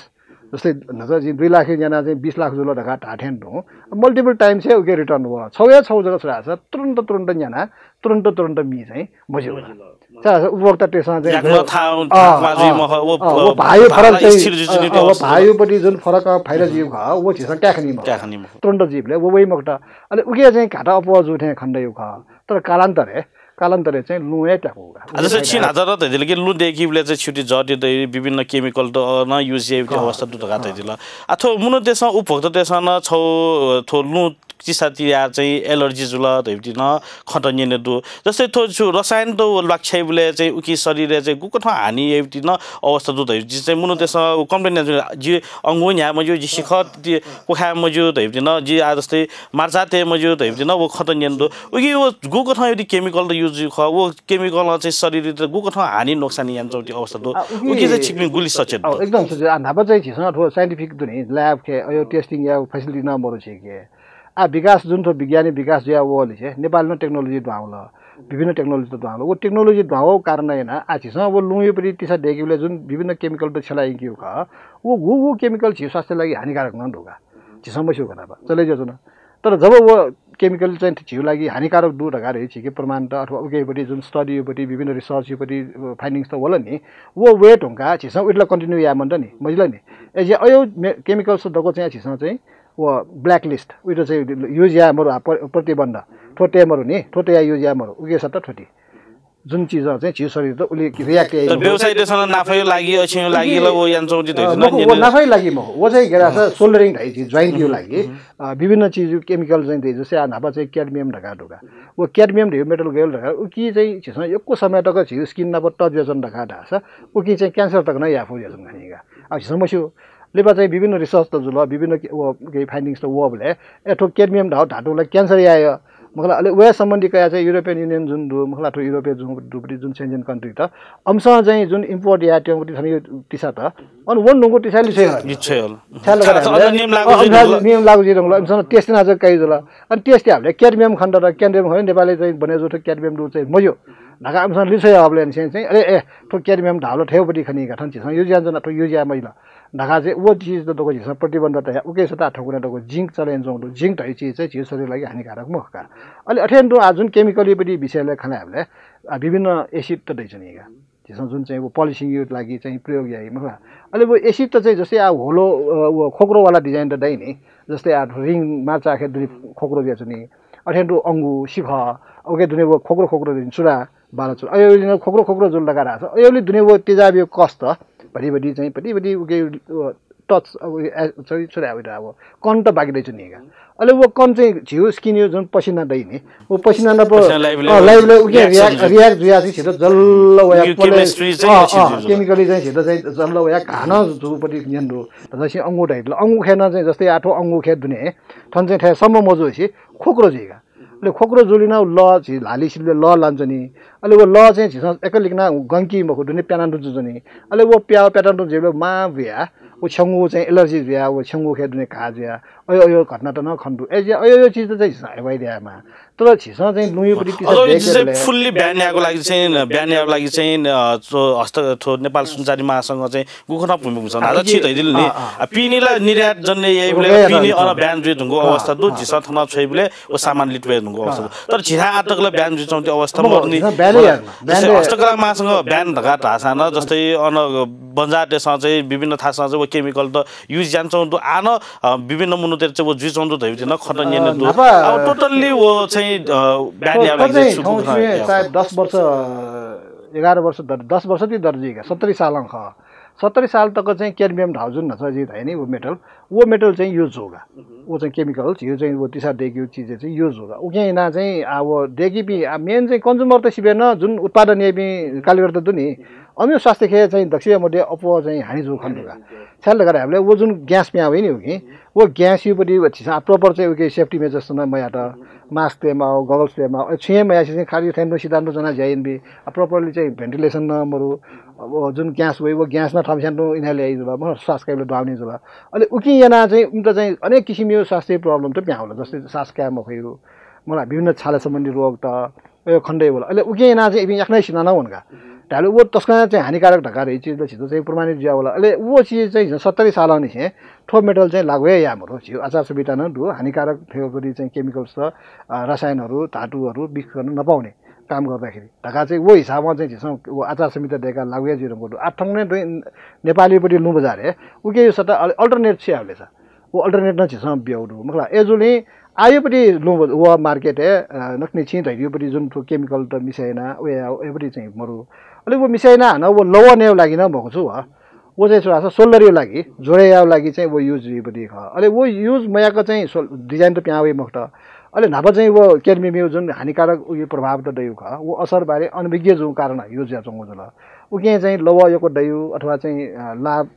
जस्तै न्हाचः जिं दुई लाखया न्यानाः चाहिँ बिस लाख जुल धकाः धाःथें तुं, multiple times हे उके return वः। छगू हे छगू जक छु धाःसा तुरुन्त तुरुन्त न्यानाः तुरुन्त तुरुन्त मि चाहिँ मजिल। मजिल। चा, उपभोक्तातय्सं चाहिँ याकनं थाहा, अँ, थाहा जुइ अँ, मखु, व, अँ, व अ, भाःया भाः फरक ला चाहिँ, स्थिर जुइ अँ, नि अँ, व अवस्था। भाःयापट्टि जुन फरक, अ, फाइदा जुइगु खः, व झीसं काये खनी मखु। काये खनी मखु। तुरुन्त जुइबलय् व वइ मखुत। अले उके चाहिँ घाटा अप्वः जू थें खनेदइगु खः। तर कालान्तरे, कालान्तरे चाहिँ लुँ हे त्याकूगु का। आ, जस्तै छिं न्हाचः धयादिल कि लुँ दय्कीबलय् चाहिँ छिगु जःतय् दइ, विभिन्न chemical त, अ, नं use याइगु अवस्था दु धकाः धयादिल। आ, थ्व मनूतय्सं, उपभोक्तातय्सं नं छगू, अ, थ्व लुँ तिसा तियाः चाहिँ allergy जुल धइगु नं खँत न्यने दु। जस्तै थ्व छु रसायनत व ल्वाकछ्याइबलय् चाहिँ उकी शरीरय् चाहिँ गुकथं हानि याइगु नं अवस्था दु धइगु चाहिँ मनूतय्सं व complain यानाच्वनी। जि अंगू न्ह्याये मज्यू, जि सिखः ति-, क्वखाये मज्यू धइगु नं, जि आ जस्तै मर्चा तये मज्यू धइगु नं व खँत न्यने दु। उकी व गुकथं यदि chemical त use जुइगु खः, व chemical-ं चाहिँ शरीरयात गुकथं हानि नोक्सानी यानाच्वंगु अवस्था दु। आ, उकी उकी चाहिँ छिकपिं गुलि सचेत अ, दु? एकदम सचेत। आ, न्हापा चाहिँ झीसं थ्व scientific दुने lab खे, अयो testing यायेगु facility नं मरु छिके। आ, विकास जुन थ्व विज्ञानया विकास जुया वःलिसे नेपालय् नं technology दुहां वल, विभिन्न technology त दुहां वल। व technology दुहां वःगु कारणं यानाः आ, झीसं व लुँयापट्टि तिसा दय्कीबलय् जुन विभिन्न chemical त छ्यला यंकीगु खः, व गुगु chemical झी स्वास्थ्यया लागि हानिकारक नं दु का, झीसं मस्यू का न्हापा चले जुयाच्वन। तर जब व chemical चाहिँ झीगु लागि हानिकारक दु धकाः धइ झीके प्रमाणत अथवा उकेपट्टि जुन study-यापट्टि, विभिन्न research-यापट्टि, अ, findings त वल नि, व वये धुंकाः झीसं उइत ला continue याये मन्त नि, मजिल नि। अय्‌जुया अयो मे-, chemicals दक्व चाहिँ झीसं चाहिँ व blacklist, उइत चाहिँ use याये मरु, आ, प्र-, प्रतिबन्ध, थ्व तये मरु नि, थ्व तयाः use याये मरु, उके सट्टा थ्व ति। जुन चिजं चाहिँ झीगु शरीरयात उलि react याइ तर मखु। व्यवसायीतय्सं नाफाया लागि, अछिया लागि ला व यानाच्वंगु दु अ, धइगु मखु, नं व न्यने नाफाया लागि मखु। व चाहिँ गय् धाःसा soldering धाइ झी joint-या लागि, अ, विभिन्न चिजया chemical चाहिँ दइ, जस्तै आ न्हापा चाहिँ cadmium धकाः दु का। व cadmium धइगु metal गयल धकाः उकी चाहिँ झीसं यक्व समय तक झीगु skin नाप touch जुयाच्वन धकाः धाःसा उकी चाहिँ cancer तक नं याये फु जुयाच्वन खनी का। आ, झीसं मस्यू। लिपा चाहिँ विभिन्न research त जुल, विभिन्न के-, व, के findings त वःबलय्, ए, थ्व cadmium धाउ धातु ला cancer याइ, मखला। अले वया सम्बन्धी कया चाहिँ युरोपियन युनियन जुन दु मखला, थ्व युरोपय् जुन दुपट्टि जुन सेन्जेन कन्ट्री त अम्सं चाहिँ जुन इम्पोर्ट याये त्यंगु थन तिसा त अन वन नुगु तिसा लिछ्वये हल। लिछ्वये हल। छ्या लगा अन नियम लागू जुइ धुंगल। नियम लागू जुइ धुंगल। अम्सं टेस्ट ना चाहिँ काइ जुल। अनि टेस्ट याबले क्याडमियम खण्ड र क्याडमियम खण्ड नेपालय् चाहिँ बने जुठ क्याडमियम दु चाहिँ मज्यू। ढाका अम्सं लिछ्वये हबले नि चाहिँ अरे ए थ्व क्याडमियम धाउल थेवपट्टि खनी का थन झीसं युज यान जना थ्व युज या मजिल। ढाका चाहिँ वो चिज त दको झीसं प्रतिबन्ध त उके सता ठकुना दको जिंक चलेन जौं दु। जिंक धइ चिज चाहिँ झीउ शरीर लागि हानिकारक मखका। अले अथेन दु आ जुन केमिकल युपट्टि विषयले खना हबले विभिन्न एसिड त दैछनी का। झीसं जुन चाहिँ वो पलिसिङ युट लागि चाहिँ प्रयोग याइ मखला। अले वो एसिड त चाहिँ जस्तै आ होलो वो खोक्रोवाला डिजाइन त दै नि। जस्तै आ रिङ मार्चा खे दुने खोक्रो दिया छुनी। अथेन दु अंगु सिख ओके दुने वो खोक्रो खोक्रो दिन चुरा बाला चुरा अयो लिन खोक्रो खोक्रो जुल लगा रास अयो लि दुने वो तेजाबी कष्ट भरि भरि चाहिँ भरि भरि उके टच अब चाहिँ चुरा अब कन त बाकी दै छुनी का। अले वो कन चाहिँ झिउ स्किन यो जुन पसिना दै नि वो पसिना न लाइभ उके रियाक्ट रियाक्ट जुया चाहिँ छिटो जल्ल वया केमिकली चाहिँ छिटो चाहिँ जल्ल वया घान जुपट्टि नियन दु। तदसि अंगु ढाइल अंगु खेन चाहिँ जस्तै आठो अंगु खे दुने थन चाहिँ थाय् सम्म मजुसी खोक्रो जुइगा। अले खोक्रो जुलिना ल झी लाली सिलबे ल लान्छ नि। अले वो ल चाहिँ झीसं एकलिकना गंकी मखु दुने प्याना दुन्छ नि। अले वो प्याव प्याना दुन्छ जेबले मा बुया वो छंगु चाहिँ एलर्जी जुया वो छंगु खे दुने घा जुया अयो अयो घटना त न खन्डु ए जे अयो अयो चिज त चाहिँ झीसं एवाइ द्यामा। तर झीसं चाहिँ लुयुपट्टि अझ तिसा उलि देखे चाहिँ बेले फुल्ली ब्यान याको लागि चाहिँ ब्यान याको लागि चाहिँ अ, जो हस्त थो नेपाल सुनचारी महासंघ चाहिँ गुखना भूमि भूषण आज छि धैदिल नि। पिनिला निर्यात जन्य याइबले पिनि अन ब्यान जुइ धुंगु अवस्था दु। झीसं थन छोइबले ओ सामान लिटवे धुंगु अवस्था दु। तर झिहा आतकला ब्यान जुइ चौंती अवस्था मरु नि। हस्तकला महासंघ ब्यान धका धासा न जस्तै अन बंजादेशं चाहिँ विभिन्न थासं चाहिँ वो केमिकल त युज यान चौं दु आन विभिन्न मुनुतेर चाहिँ वो जुइ चौं दु धैबिति न खत नियन दु। अब टोटल्ली वो चाहिँ ब्यान याला चाहिँ सायद दस वर्ष एघार वर्ष दस वर्ष ति दर्जी का सत्तरी सालं ख सत्तरी साल तक चाहिँ क्याडमियम धाउ जुन नछ जि धाइ नि वो मेटल। वो मेटल चाहिँ युज होगा। वो चाहिँ केमिकल झिउ चाहिँ वो तिसा देकिउ चिज चाहिँ युज होगा। उके हिना चाहिँ आ वो देकिपि आ मेन चाहिँ कन्ज्युमर त सिबे न जुन उत्पादन याइपि कालीगढ त दुनि अमियो स्वास्थ्य खे चाहिँ दक्षिण मध्ये अप चाहिँ हानि जु खन दुगा। छ्याल लगा धाइबले वो जुन ग्यास पिया वइ नि उके वो ग्यास युपट्टि वो छिसा प्रपर चाहिँ उके सेफ्टी मेजर्स न मयात। मास्क तेमाओ गगल्स तेमाओ छुए मयासी चाहिँ खाली थेंदु सिद्धान्त जना ज्याइन बि। प्रपरली चाहिँ भेन्टिलेसन न मरु। अब जुन ग्यास वइ वो ग्यास न थमस्यान इन्हेल याइ जुल म श्वास काइबले दाउने जुल। अले उके याना चाहिँ उन्त चाहिँ अनेक किसिम यो स्वास्थ्य प्रब्लम त प्याहुल जस्तै श्वास काया मखैरु। मला विभिन्न छाला सम्बन्धी रोग त यो खण्डै होला। अले उके याना चाहिँ इपिं याकनै सिना न वनका। धाले वो तस्कना चाहिँ हानिकारक धका रे चिज त छितो चाहिँ प्रमाणित ज्या होला। अले वो चिज चाहिँ सत्तरी साल निसे थ्व मेटल चाहिँ लागू हे या मरु। झिउ आचार संहिता न दु हानिकारक थेवपरि चाहिँ केमिकल्स त रसायनहरू धातुहरू विष गर्न नपाउने काम गर्दाखेरि धका चाहिँ वो हिसाबमा चाहिँ झिसं वो आचार संहिता देका लागू या जिरंगो दु। आथंने दुई नेपालीपट्टि लुँ बजारे उके यो सत्ता अल्टरनेट छि आवले छ। वो अल्टरनेट न झिसं ब्याउ दु। मखला एजुली आयुपट्टि लुँ व मार्केट हे नकनी छि धैर्युपट्टि जुन थ्व केमिकल त मिसाइना वे एपट्टि चाहिँ मरु। अले वो मिसाइना हन वो लव नेव लागि न मखु छु व। वो चाहिँ सुरासा सोल्डर यो लागि जोरे याव लागि चाहिँ वो युज युपट्टि ख। अले वो युज मयाक चाहिँ डिजाइन त प्यावे मखत। अले न्हापा चाहिँ वो केडमियम यो जुन हानिकारक उयो प्रभाव त दयु ख। वो असर बारे अनभिज्ञ जुन कारण युज या चंगु जुल। उके चाहिँ लव यको दयु अथवा चाहिँ लाभ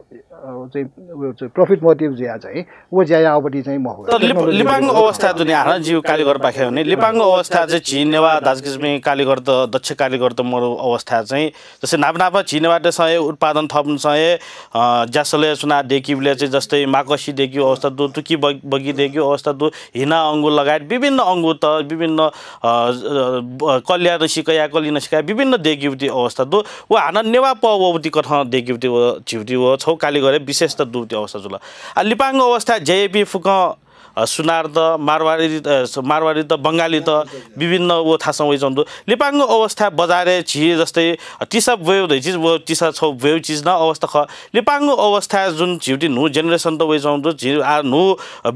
चाहिँ प्रफिट मोटिभ जुया चाहिँ वो ज्या यावपट्टि चाहिँ मखु। लिपांग अवस्था जुन हान जिउ कालीगर पाखे हुने लिपांग अवस्था चाहिँ झी नेवा दाजुकिजमी कालीगर त दक्ष कालीगर त मरु अवस्था चाहिँ जस्तै नाप नाप झी नेवा देशं उत्पादन थपुनसं ज्यासलय सुना देकिबले चाहिँ जस्तै माकसी देखियो अवस्था दु तुकी बगी देखियो अवस्था दु हिना अंगु लगायत विभिन्न अंगु त विभिन्न कल्याण सिकया कलिन सिकया विभिन्न देखिबति अवस्था दु। व हान नेवा प वबति कथं देखिबति व झिबति व छौ कालीगरे विशेष त दुबति अवस्था जुल। आ लिपांग अवस्था जेएपी फुकं सुनार त मारवाडी मारवाडी त बंगाली त विभिन्न वो थासं वइचौं दु। लिपांगु अवस्था बजारे झी जस्तै तिसा ब्वयु धै चिज वो तिसा छौ ब्वयु चिज न अवस्था ख। लिपांगु अवस्था जुन झिउटी न्हू जेनेरेसन त वइचौं दु झि आ न्हू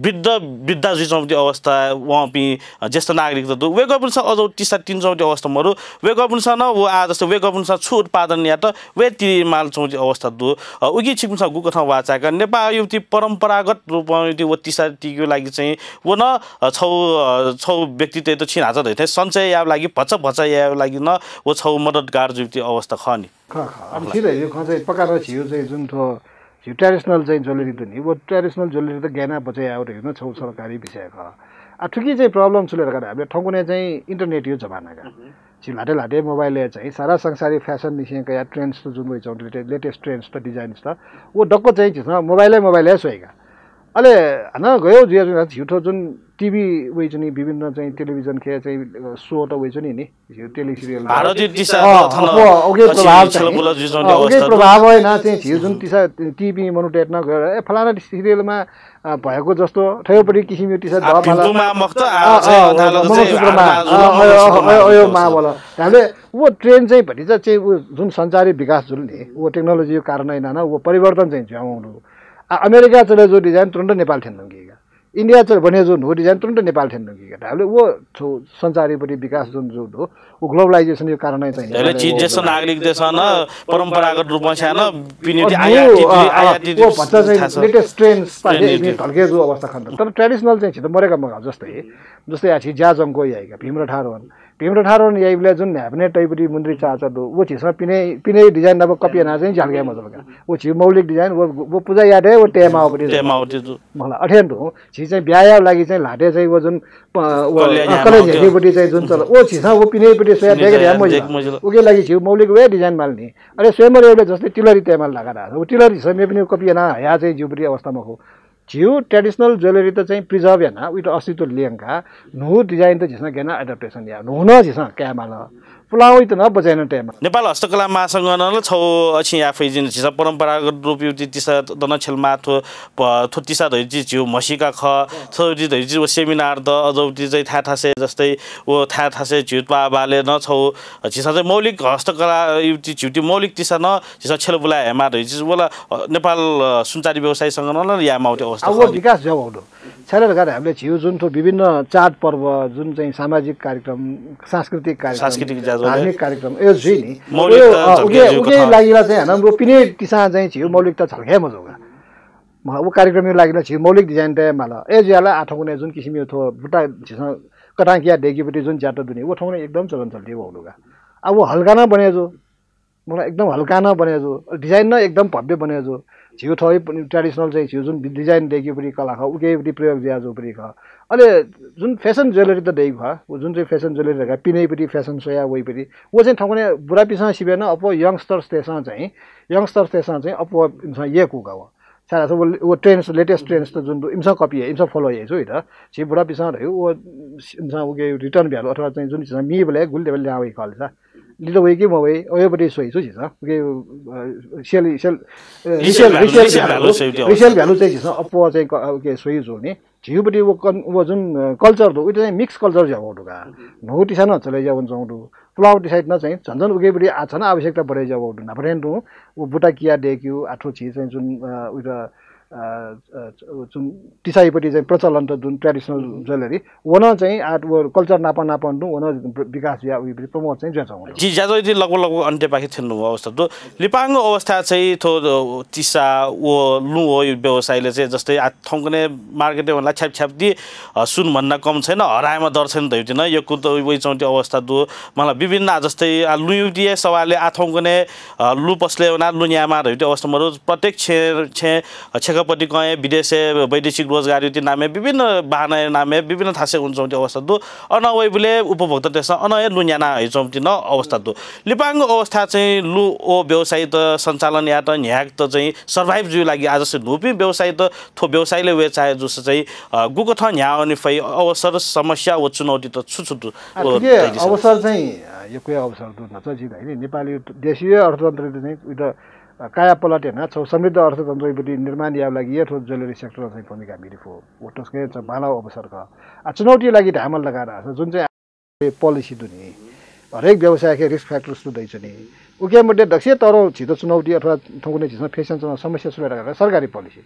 वृद्ध वृद्धा जुइचौं अवस्था वंपिं ज्येष्ठ नागरिक त दु। वेगपुनसा अझौ तिसा तिन चौं अवस्था मरु। वेगपुनसा न वो आ जस्तै वेगपुनसा छु उत्पादन यात वे तिरिमाल चौं अवस्था दु। उकी छिकपुनसा गुकथं वाचाय्‌का नेपाल युवती परम्परागत रूपं युवती वो तिसा तिगु लागि चाहिँ वो न छौ छौ व्यक्तित्व त छिन हाचा धैथे सञ्चय याव लागि भचा भचा याव लागि न वो छौ मदतगार जुवती अवस्था खनि। ख ख अब छिर यो ख चाहिँ पकार छियो चाहिँ जुन थो झिउ ट्रेडिसनल चाहिँ ज्वेलरी त नि वो ट्रेडिसनल ज्वेलरी त गैना बचा याव रे न छौ सरकारी विषय ख। आ, थुकी चाहिँ problem छु ले धकाः धाःबले थौंकन्हय् चाहिँ internet यो जमाना का। झी ल्हाते ल्हाते mobile-य् चाहिँ सारा संसारया fashion निसें कया trends त जुन वइच्वं, late-, latest trends त, designs त, व दक्व चाहिँ झीसं mobile-य्, mobile-य् स्वइ का। अले हानं गयो जुया जुन झीउ थ्व जुन TV वइच्वनी, विभिन्न चाहिँ television खे चाहिँ, अ, show त वइच्वनी नि, झीउ tele serial। भारतीय तिसा अ, थन अ, उके अछि, प्रभाव चाहिँ, छलबुल जुइच्वंगु अ, उके अवस्था दु। प्रभाव है ना चाहिँ झीउ जुन तिसा TV मनूतय्‌त नं गयो, ए, फलाना serial-मा अ, भएको जस्तो थ्वयापट्टि किसिमया तिसा आ, दः माला। भिन्तुमा मखुत, आ, अ, चाहिँ अ, अ, अ, चाहिँ मंगलसूत्रमा, आ, अ, अ, अ, अ, अ, मंगलसूत्रमा मा बोल। धाले वो trend चाहिँ भतिचा चाहिँ वो जुन सञ्चारया विकास जुल नि, वो technology-या कारणं यानाः वो परिवर्तन चाहिँ जुया वंगु दु। आ, अमेरिका चले जू design तुरुन्त नेपाल थ्यन धुंकी का। इन्डिया चले बने जू न्हू design तुरुन्त नेपाल थ्यन धुंकी का। धाले वो छु सञ्चारयापट्टि विकास जुन जू दु, वो globalization-या कारणं चाहिँ यानाः ले चीज देशं, नागरिक देशं नं परम्परागत रूपमा छ्यान पिने अ, आयातित, अ, अ, आयातित वो भचा चाहिँ थाहा छ। Latest trends पाखे trend एकदम ढल्के जू अवस्था खन। तर traditional चाहिँ झीत मरेका मगाः जस्तै, जस्तै आ झी ज्या जंक्व याइ का, भीमरथारोहण। भीमरथारोहण याइबले जुन न्ह्याबलें तइपट्टि मुन्द्री चाचा दु, वो झीसं पिने, पिने design नाप copy यानाः चाहिँ झ्यालके मजुल का। वो झी मौलिक design, वो, वो पुजा यादे, वो तयेमाःपट्टि दु। तयेमाःपट्टि दु। मला, अथें तुं, झी चाहिँ ब्याहा लागि चाहिँ ल्हाते चाहिँ वो जुन, अ, वो, कल्या अ, न्ह्यामा कल्या होते। न्ह्याकेपट्टि चाहिँ जुन चल, वो झीसं वो पिनेपट्टि स्वया झी देके चाहिँ ध्यान मजिल। देख मजिल। उके लागि झीउ मौलिक वे design माल नि। अले स्वयंवर एबले जस्तै तिलरी तयेमाल धाका धाः। वो तिलरी झीसं मेपिनि copy याना हया चाहिँ ज्यूपट्टि अवस्था मखु। झीउ traditional jewellery त चाहिँ preserve याना, उइत अस्तित्व ल्यंका, न्हू design त झीसं गेना adaptation या, न्हू नं झीसं कायेमाल। पुलांगु त नं बचय् याना तयेमाल। नेपाल हस्तकला महासंघं नं छौ अछि या फैजिन झीसं परम्परागत रूपयुति तिसा दन छेलमा थ्व प-, थ्व तिसा धइजि झीउ म्हसीका खः, थ्व धइजि व seminar द, अजौति चाहिँ थाय् थासय् जस्तै व थाय् थासय् झीउ त्वाःबालय् नं छौ झीसं चाहिँ मौलिक हस्तकला युति झीउति मौलिक तिसा नं झीसं छेल बुलाये हेमा धइजि वला, अ, नेपाल, अ, सुनचाँदी व्यवसायी संघ नं याये माउति अवस्था आ, वो खः नि। विकास जुया वःगु दु। छाय् धाःसा धाःबले झीउ जुन थ्व विभिन्न चाडपर्व, जुन चाहिँ सामाजिक कार्यक्रम, सांस्कृतिक कार्यक्रम, सांस्कृतिक ज्याझ्वलय् धार्मिक कार्यक्रम, ए जुइ नि। मौलिकता अ, झल्के उके, जुइगु उके कथं। लागि ला चाहिँ हानं वो पिने तिसां चाहिँ झीउ मौलिकता झल्के मजुल का। मला, वो कार्यक्रमया लागि ला झीउ मौलिक design तयेमाल। ए जुयाला आ थौंकन्हय् जुन किसिमया थ्व बुटा झीसं कथं किया दय्केपट्टि जुन ज्यात दुनि, वो थौंकन्हय् एकदम चलन चल्ती वःगु दु का। आ वो हल्का नं बने जू। मला एकदम हल्का नं बने जू, design नं एकदम भव्य बने जू। झीउ थ्व traditional चाहिँ झीउ जुन design दय्केपट्टि कला खः, उकेपट्टि प्रयोग जुया जूपट्टि खः। अले जुन fashion jewellery त दय्कू खः, वो जुन चाहिँ fashion jewellery धकाः पिनेपट्टि fashion स्वया वइपट्टि, वो चाहिँ थौंकन्हय् बुरापिसं सिबें नं अप्वः youngsters-तय्सं चाहिँ, youngsters-तय्सं चाहिँ अप्वः इमिसं यय्कू का वो। छाय् धाःसा वो, वो trends, latest trends त जुन दु, इमिसं copy याइ, इमिसं follow याइ जू इत। झी बुरापिसं धयु, वो इमिसं उके return value अथवा चाहिँ जुन झीसं मीबलय् गुलि देबलय् ल्याहां वइ खः ले सा। लित वइ कि मवइ, वयेपट्टि स्वइ छु झीसं। उके, अ, sale, sale, अ, resale, resale value, resale value, resale value स्वइ छु। Resale value चाहिँ झीसं अप्वः चाहिँ क-, उके स्वइ छु नि। झीउपट्टि वो कन-, वो जुन, अ, culture दु, उइत चाहिँ mix culture जुया वःगु दु का। न्हू तिसा नं चले जुया वंच्वंगु दु। पुलांगु तिसाइत नं चाहिँ झन झन उकेपट्टि आ झन आवश्यकता बढे जुया वःगु दु। न्हापाथें तुं वो बुटा किया दय्क्यु, आ थ्व झी चाहिँ जुन, अ, उइत, अ, अ, जुन तिसाइपट्टि चाहिँ प्रचलन त जुन traditional jewellery, वो नं चाहिँ आ वो culture नाप नाप तुं वो नं विकास जुया उइपट्टि promote चाहिँ जुयाच्वंगु दु। झी ज्याझ्वः इति लगभग लगभग अन्त्यपाखे थ्यंगु अवस्था दु। लिपांगु अवस्था चाहिँ थ्व, अ, तिसा वो लुँ वो व्यवसायले चाहिँ जस्तै आ थौंकन्हय् market-य् वना छ्याप छ्याप दि, अ, सुन भन्दा कम छैन, हरायमा दर छैन धइउति नं यक्व त वइच्वंति अवस्था दु। मला विभिन्न आ जस्तै आ लुँयुति सवालय् आ थौंकन्हय्, अ, लुँ पसलय् वना लुँ न्यायेमा धइउति अवस्था मरु। प्रत्येक छेँ, छेँ, अ, छेँखःपट्टि कं हे विदेशय् वैदेशिक रोजगारयुति नामय् विभिन्न बहानाया नामय् विभिन्न थासय् वनाच्वंति अवस्था दु। अन वइबलय् उपभोक्तातय्सं अन हे लुँ न्याना हइच्वंति नं अवस्था दु। लिपांगु अवस्था चाहिँ लुँ वो व्यवसायत सञ्चालन यायेत न्ह्याकेत चाहिँ survive जुइ लागि आ जस्तै न्हूपिं व्यवसायत थ्व व्यवसायले वये चाहे जूसा चाहिँ, अ, गुकथं न्ह्यावने फइ अवसर, समस्या व चुनौती त छु छु दु? आ, वो थुके धइदिसँ। अवसर चाहिँ, अ, यक्व अवसर दु। न्हाचा झी धाइ नि, नेपाली देशीय अर्थतन्त्र चाहिँ उइत, अ, कायापलट याना छौ समृद्ध अर्थतन्त्रपट्टि निर्माण यायेगु लागि थ्व jewellery sector चाहिँ भूमिका म्हिते फु। वो तसकं चाहिँ बांलाउ अवसर खः। आ, चुनौती लागि धायेमाल धकाः धाःसा जुन चाहिँ policy दु नि, हरेक व्यवसायखे risk factors त दइच्वनी। उके मध्ये दक्वसिबें तःधंगु झीत चुनौती अथवा थौंकन्हय् झीसं face यानाच्वंगु समस्या छु ले धकाः सरकारी policy।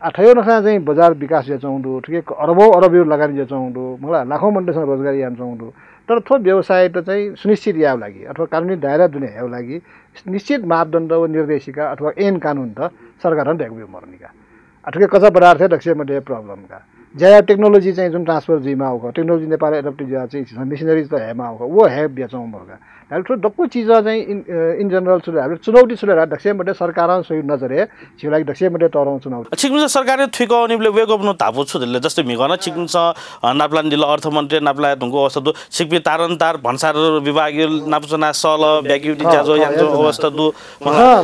आ, थ्व नखःया चाहिँ बजार विकास जुयाच्वंगु दु, थुके अरबौं अरबया लगानी जुयाच्वंगु दु, मला लाखौं मनूतय्सं रोजगारी यानाच्वंगु दु। तर थ्व व्यवसायत चाहिँ सुनिश्चित यायेगु लागि अथवा कानुनी दायरा दुने हयेगु लागि निश्चित मापदण्ड व निर्देशिका अथवा ऐन कानुन त सरकारं दय्कूगु मदुनि का। आ, थुके कच्चा पदार्थ दक्वसिबें मध्ये problem का। ज्याया technology चाहिँ जुन transfer जुइमाःगु खः, technology नेपालय् adopt जुया चाहिँ झीसं machinery त हयेमाःगु खः, वो हये बियाच्वंगु मरु का। धायेबलय् थ्व दक्व चिजं चाहिँ in general छु धायेबलय् चुनौती छु धायेबलय् दक्वसिबें मध्य सरकारं स्वयागु नजरय् झीगु लागि दक्वसिबें मध्य तःधंगु चुनौती। छिकपिन्सं सरकारयात थुइकावनीबलय् वय्कःपिनिगु धापू छु धाल? जस्तै म्हिगः नं छिकपिन्सं, अ, नापलानादिल, अर्थमन्त्री नापलाये धुंकूगु अवस्था दु। छिकपिं तारन्तार भन्सार विभागया नाप च्वनाः सहलह ब्याकेगु ज्याझ्वः यानाच्वंगु अवस्था दु।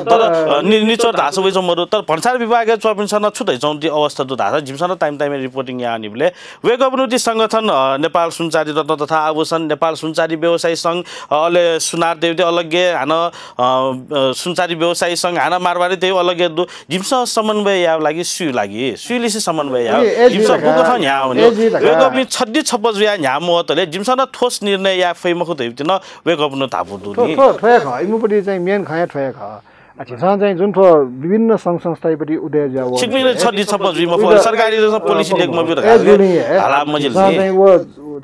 तर, अ, नि-, निचोड धाःसा वइच्वंगु मदु। तर भन्सार विभागय् च्वंपिन्सं नं छु धयाच्वंगु अवस्था दु धाःसा जिमिसं नं time time-य् reporting यानावनीबलय् वय्कःपिनिगु संगठन, अ, नेपाल सुनचाँदी रत्न तथा आभूषण, नेपाल सुनचाँदी व्यवसायी संघ, अ, अले सुनार देवी अलग्गय्, हानं, अ, अ, सुनचाँदी व्यवसायी संघ, हानं मारवाडी देवी अलग्गय् दु। जिमिसं समन्वय यायेगु लागि सुया लागि, सुयालिसे समन्वय यायेगु? जिमिसं गुकथं न्ह्यावनी? वय्कःपिं छद्दी छप्पँ जुयाः न्ह्याः मवतले जिमिसं नं ठोस निर्णय याये फइ मखु धइगु नं वय्कःपिनिगु धापू दु नि। थ्व, थ्व हे खः। इमिगु पति चाहिँ main खँ हे थ्व हे खः। आ, झीसं चाहिँ जुन थ्व विभिन्न संघ संस्थापट्टि उदय जुया वःगु छिकपिं छद्दी छप्पँ जुइ मफु, सरकारी जसं policy देक मब्यू धकाः ए, जुलिं हे। हाला मजिल झीसं नि। चाहिँ व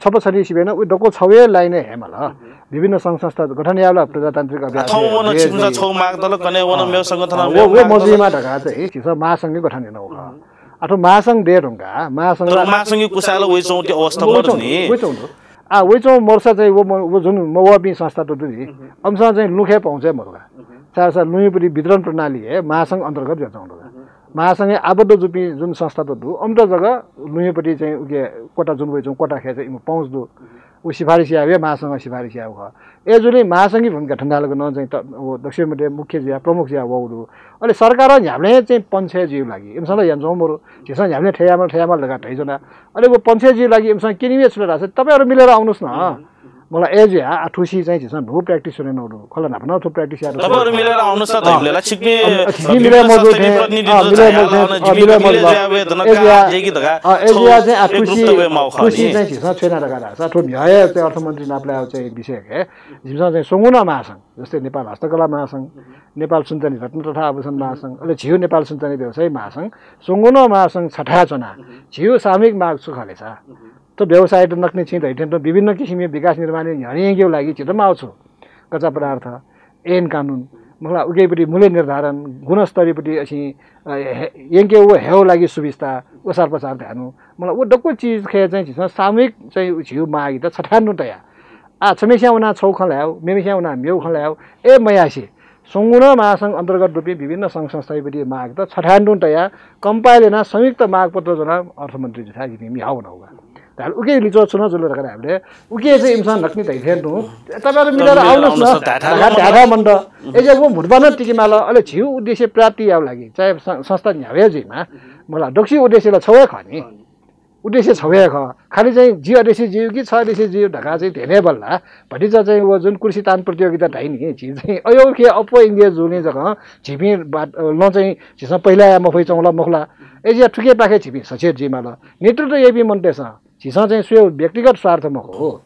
छप्पँ छद्दी सिबें नं उ दक्व छगू हे line-य् हयेमाल। विभिन्न संघ संस्था गठन यायेबलय् प्रजातान्त्रिक अभ्यास थौं वन छिकपिन्सं छगू माग दल, कन्हय् वन मेगु संगठनं मेगु माग दल। मजुइमा धकाः चाहिँ झीसं महासंघ गठन यानागु खः। आ, थ्व महासंघ दये धुंकाः महासंघ तर महासंघया कुसाय् ला वइच्वंगु अवस्था मदु नि। वइच्वंगु दु। आ, वइच्वंगु मरुसा चाहिँ व म-, व जुन मवःपिं संस्थात दु नि, अमिसं चाहिँ लुँखय् पहुँच हे मदु का। छाय्धाःसा लुँयापट्टि वितरण प्रणाली हे महासंघ अन्तर्गत जुयाच्वंगु दु का। महासंघय् आबद्ध जूपिं जुन संस्थात दु, अमित जक लुँयापट्टि चाहिँ उके कोटा जुन वइच्वंगु कोटा खय् चाहिँ इमित पहुँच दु। उ सिफारिस याःगु हे महासंघं सिफारिस याःगु खः। अय् जुलिं महासंघया भूमिका थन धाःसा नं चाहिँ त-, व दक्वसिबें मध्य मुख्य जुयाः प्रमुख जुयाः वःगु दु। अले सरकारं न्ह्याबलें चाहिँ पञ्चय् जुइगु लागि इमिसं ला यानाच्वंगु मरु। झीसं न्ह्याबलें थथे यायेमाल, थथे यायेमाल धकाः धयाच्वना। अले व पञ्चय् जुइगु लागि इमिसं क्यनीगु छु धाःसा, "तपाईँहरू मिलेर आउनुस् न।" मला अय् जुयाः आ थुसी चाहिँ झीसं न्हू practice यानागु दु। खला न्हापा नं थ्व practice यात। तपाईँहरू मिलेर आउनुस् न धइबलय् ला छिकपिं अ, अ, झी मिले मजू थें, प्रतिनिधि अ, मिले मजू थें, अ, मिले मजू। जुया वे धन अय् जुयाः, का जेकी धका अ, अय् जुयाः चाहिँ आ थुसी, थुसी चाहिँ झीसं छ्वयेना धकाः धाःसा थ्व म्हिगः हे चाहिँ अर्थमन्त्री नापलायेगु चाहिँ विषय हे झीसं चाहिँ स्वंगू नं महासंघ, जस्तै नेपाल हस्तकला महासंघ, नेपाल सुनचाँदी रत्न तथा आभूषण महासंघ, अले झीगु नेपाल सुनचाँदी व्यवसायी महासंघ, स्वंगू नं महासंघ छथाय् च्वनाः झीगु सामूहिक माग छु खः ले सा? थ्व व्यवसायत नकतिनि छिं धइथें तुं विभिन्न किसिमया विकास निर्माणया न्ह्यःने यंकेगु लागि झीत माःगु छु? कच्चा पदार्थ, ऐन कानुन, मखुला उकेपट्टि मूल्य निर्धारण, गुणस्तरपट्टि असिं, अ, हे-, यंकेगु हयेगु लागि सुविस्ता, ओसारपसार धायेनु। मला व दक्व चिज खय् चाहिँ झीसं सामूहिक चाहिँ झीगु मागयात छथाय् तुं तयाः आ, छम्हेस्यां वनाः छगू खँ ल्हायेगु, मेम्हेस्यां वनाः मेगु खँ ल्हायेगु, अय् मयासें स्वंगू नं महासंघ अन्तर्गत दुपिं विभिन्न संघ संस्थायापट्टि मागयात छथाय् तुं तयाः compile यानाः संयुक्त मागपत्र ज्वनाः अर्थमन्त्री जुथाय् जिपिं म्हिगः वनागु का। धाःसा उके लिच्वः छु नं जुल धकाः धायेबलय् उके चाहिँ इमिसं नकतिनि धइथें तुं, "तपाईँहरू मिलेर आउनुस् न" धकाः धायेथाय् मन्त। अय् जुयाः व मुद्दा नं तिकेमाल। अले झीगु उद्देश्य प्राप्ति यायेगु लागि चाहे सं-, संस्था न्ह्यागु हे जुइमा, मला दक्वसिया उद्देश्य ला छगू हे खः नि। उद्देश्य छगू हे खः। खालि चाहिँ जि अध्यक्ष ज्यू कि छ अध्यक्ष ज्यू धकाः चाहिँ ध्यने बल्ला भतिचा चाहिँ व जुन कुर्सी तान प्रतियोगिता धाइ नि, झी चाहिँ अय् खय् अप्वः engage जूगुलिं जक झीपिं बात, लं चाहिँ झीसं पहिला याये मफयाच्वंगु ला मखु ला। अय् जुयाः थुकिपाखे झीपिं सचेत जुइमाल। नेतृत्व याइपिं मनूतय्सं झीसं चाहिँ स्वय् व्यक्तिगत स्वार्थ मखु,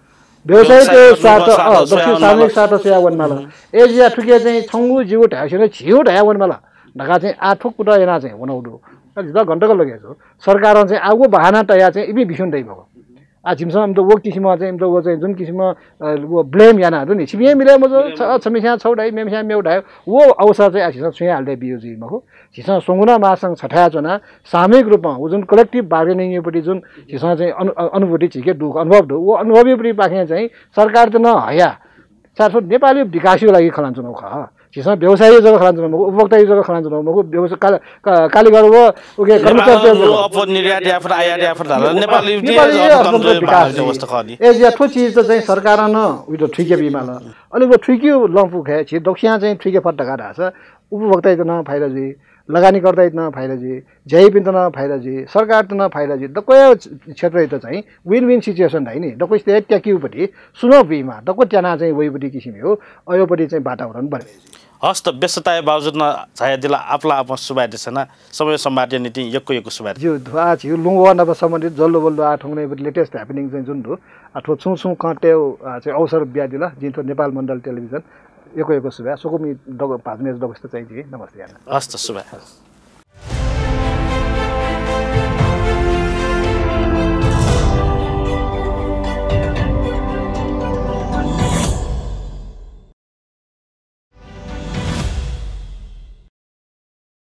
व्यवसायिक व्यवसायिक स्वार्थ, स्वार्थ अ, स्वयाः दक्वसिया सामूहिक वनेमाल। स्वार्थ स्वयाः वनेमाल। अय् जुयाः थुके चाहिँ छंगु जिगु धायेगु स्वयां झीगु धायेगु वनेमाल धकाः चाहिँ आः थ्व कुतः यानाः चाहिँ वनागु दु। अले जितः गन तक लगे जू। सरकारं चाहिँ आः व बहाना तयाः चाहिँ इपिं बिस्युं दइ मखु। आः जिमिसं इमित व किसिमं चाहिँ इमित व चाहिँ जुन किसिमं, अ, व blame याना दु नि, छिपिं हे मिले मजू, छ-, छम्हेस्यां छगू धाइ, मेम्हेस्यां मेगु धाइ, व अवसर चाहिँ आः झीसं छुं हे हाले बियागु जुइ मखु। झीसं स्वंगू नं महासंघ छथाय् च्वनाः सामूहिक रूपं व जुन collective bargaining-यापट्टि जुन झीसं चाहिँ अनु-, अ-, अनुभूति झीके दु, अनुभव दु, व अनुभवयापट्टि पाखें चाहिँ सरकारयात नं हयाः साथसाथै नेपालया विकासया लागि खँ ल्हानाच्वनागु खः। झीसं व्यवसायीया जक खँ ल्हानाच्वनागु मखु, उपभोक्ताया जक खँ ल्हानाच्वनागु मखु, व्यवसाय काल-, का-, कालीगर व उके नेपालं कर्मचारी अप्वः निर्यात याये फत, आयात याये फत धाल। नेपाल नेपालया अर्थतन्त्र अर्थतन्त्र विकास विकास अवस्था खः नि। अय् जुयाः थ्व चिज त चाहिँ सरकारं नं उइत थुइके बीमाल। अले व थुइकेगु लँपु खय् झी दक्वसियां चाहिँ थुइके फत धकाः धाःसा उपभोक्तायात नं फाइदा जुइ, लगानीकर्तायात नं फाइदा जुइ, ज्या याइपिन्त नं फाइदा जुइ, सरकारयात नं फाइदा जुइ, दक्व हे क्षेत्रयात चाहिँ win-win situation धाइ नि, दक्वसित हे त्याकेगुपट्टि सुनं बुइमा, दक्व त्यानाः चाहिँ वइगुपट्टि किसिमया अय्‌पट्टि चाहिँ वातावरण बने। हस् त, व्यस्तताया बावजुद नं झायादिल, आपालं आपालं सुभाय् देछाना, समय संवादया निंतिं यक्व यक्व सुभाय्। ज्यू, थ्व आः झीगु लुँ वहः नाप सम्बन्धित जल्दोबल्दो आः थौंकन्हय्‌पट्टि latest happening चाहिँ जुन दु, आः थ्व छुं छुं खँ तयेगु, आः, चाहिँ अवसर बियादिल, जिं थ्व नेपाल मण्डल टेलिभिजन यक्व यक्व सुभाय्, स्वकुमि दक-, भाजु मय्जु दक्वसित चाहिँ जिं नमस्ते याना। हस् त, सुभाय्।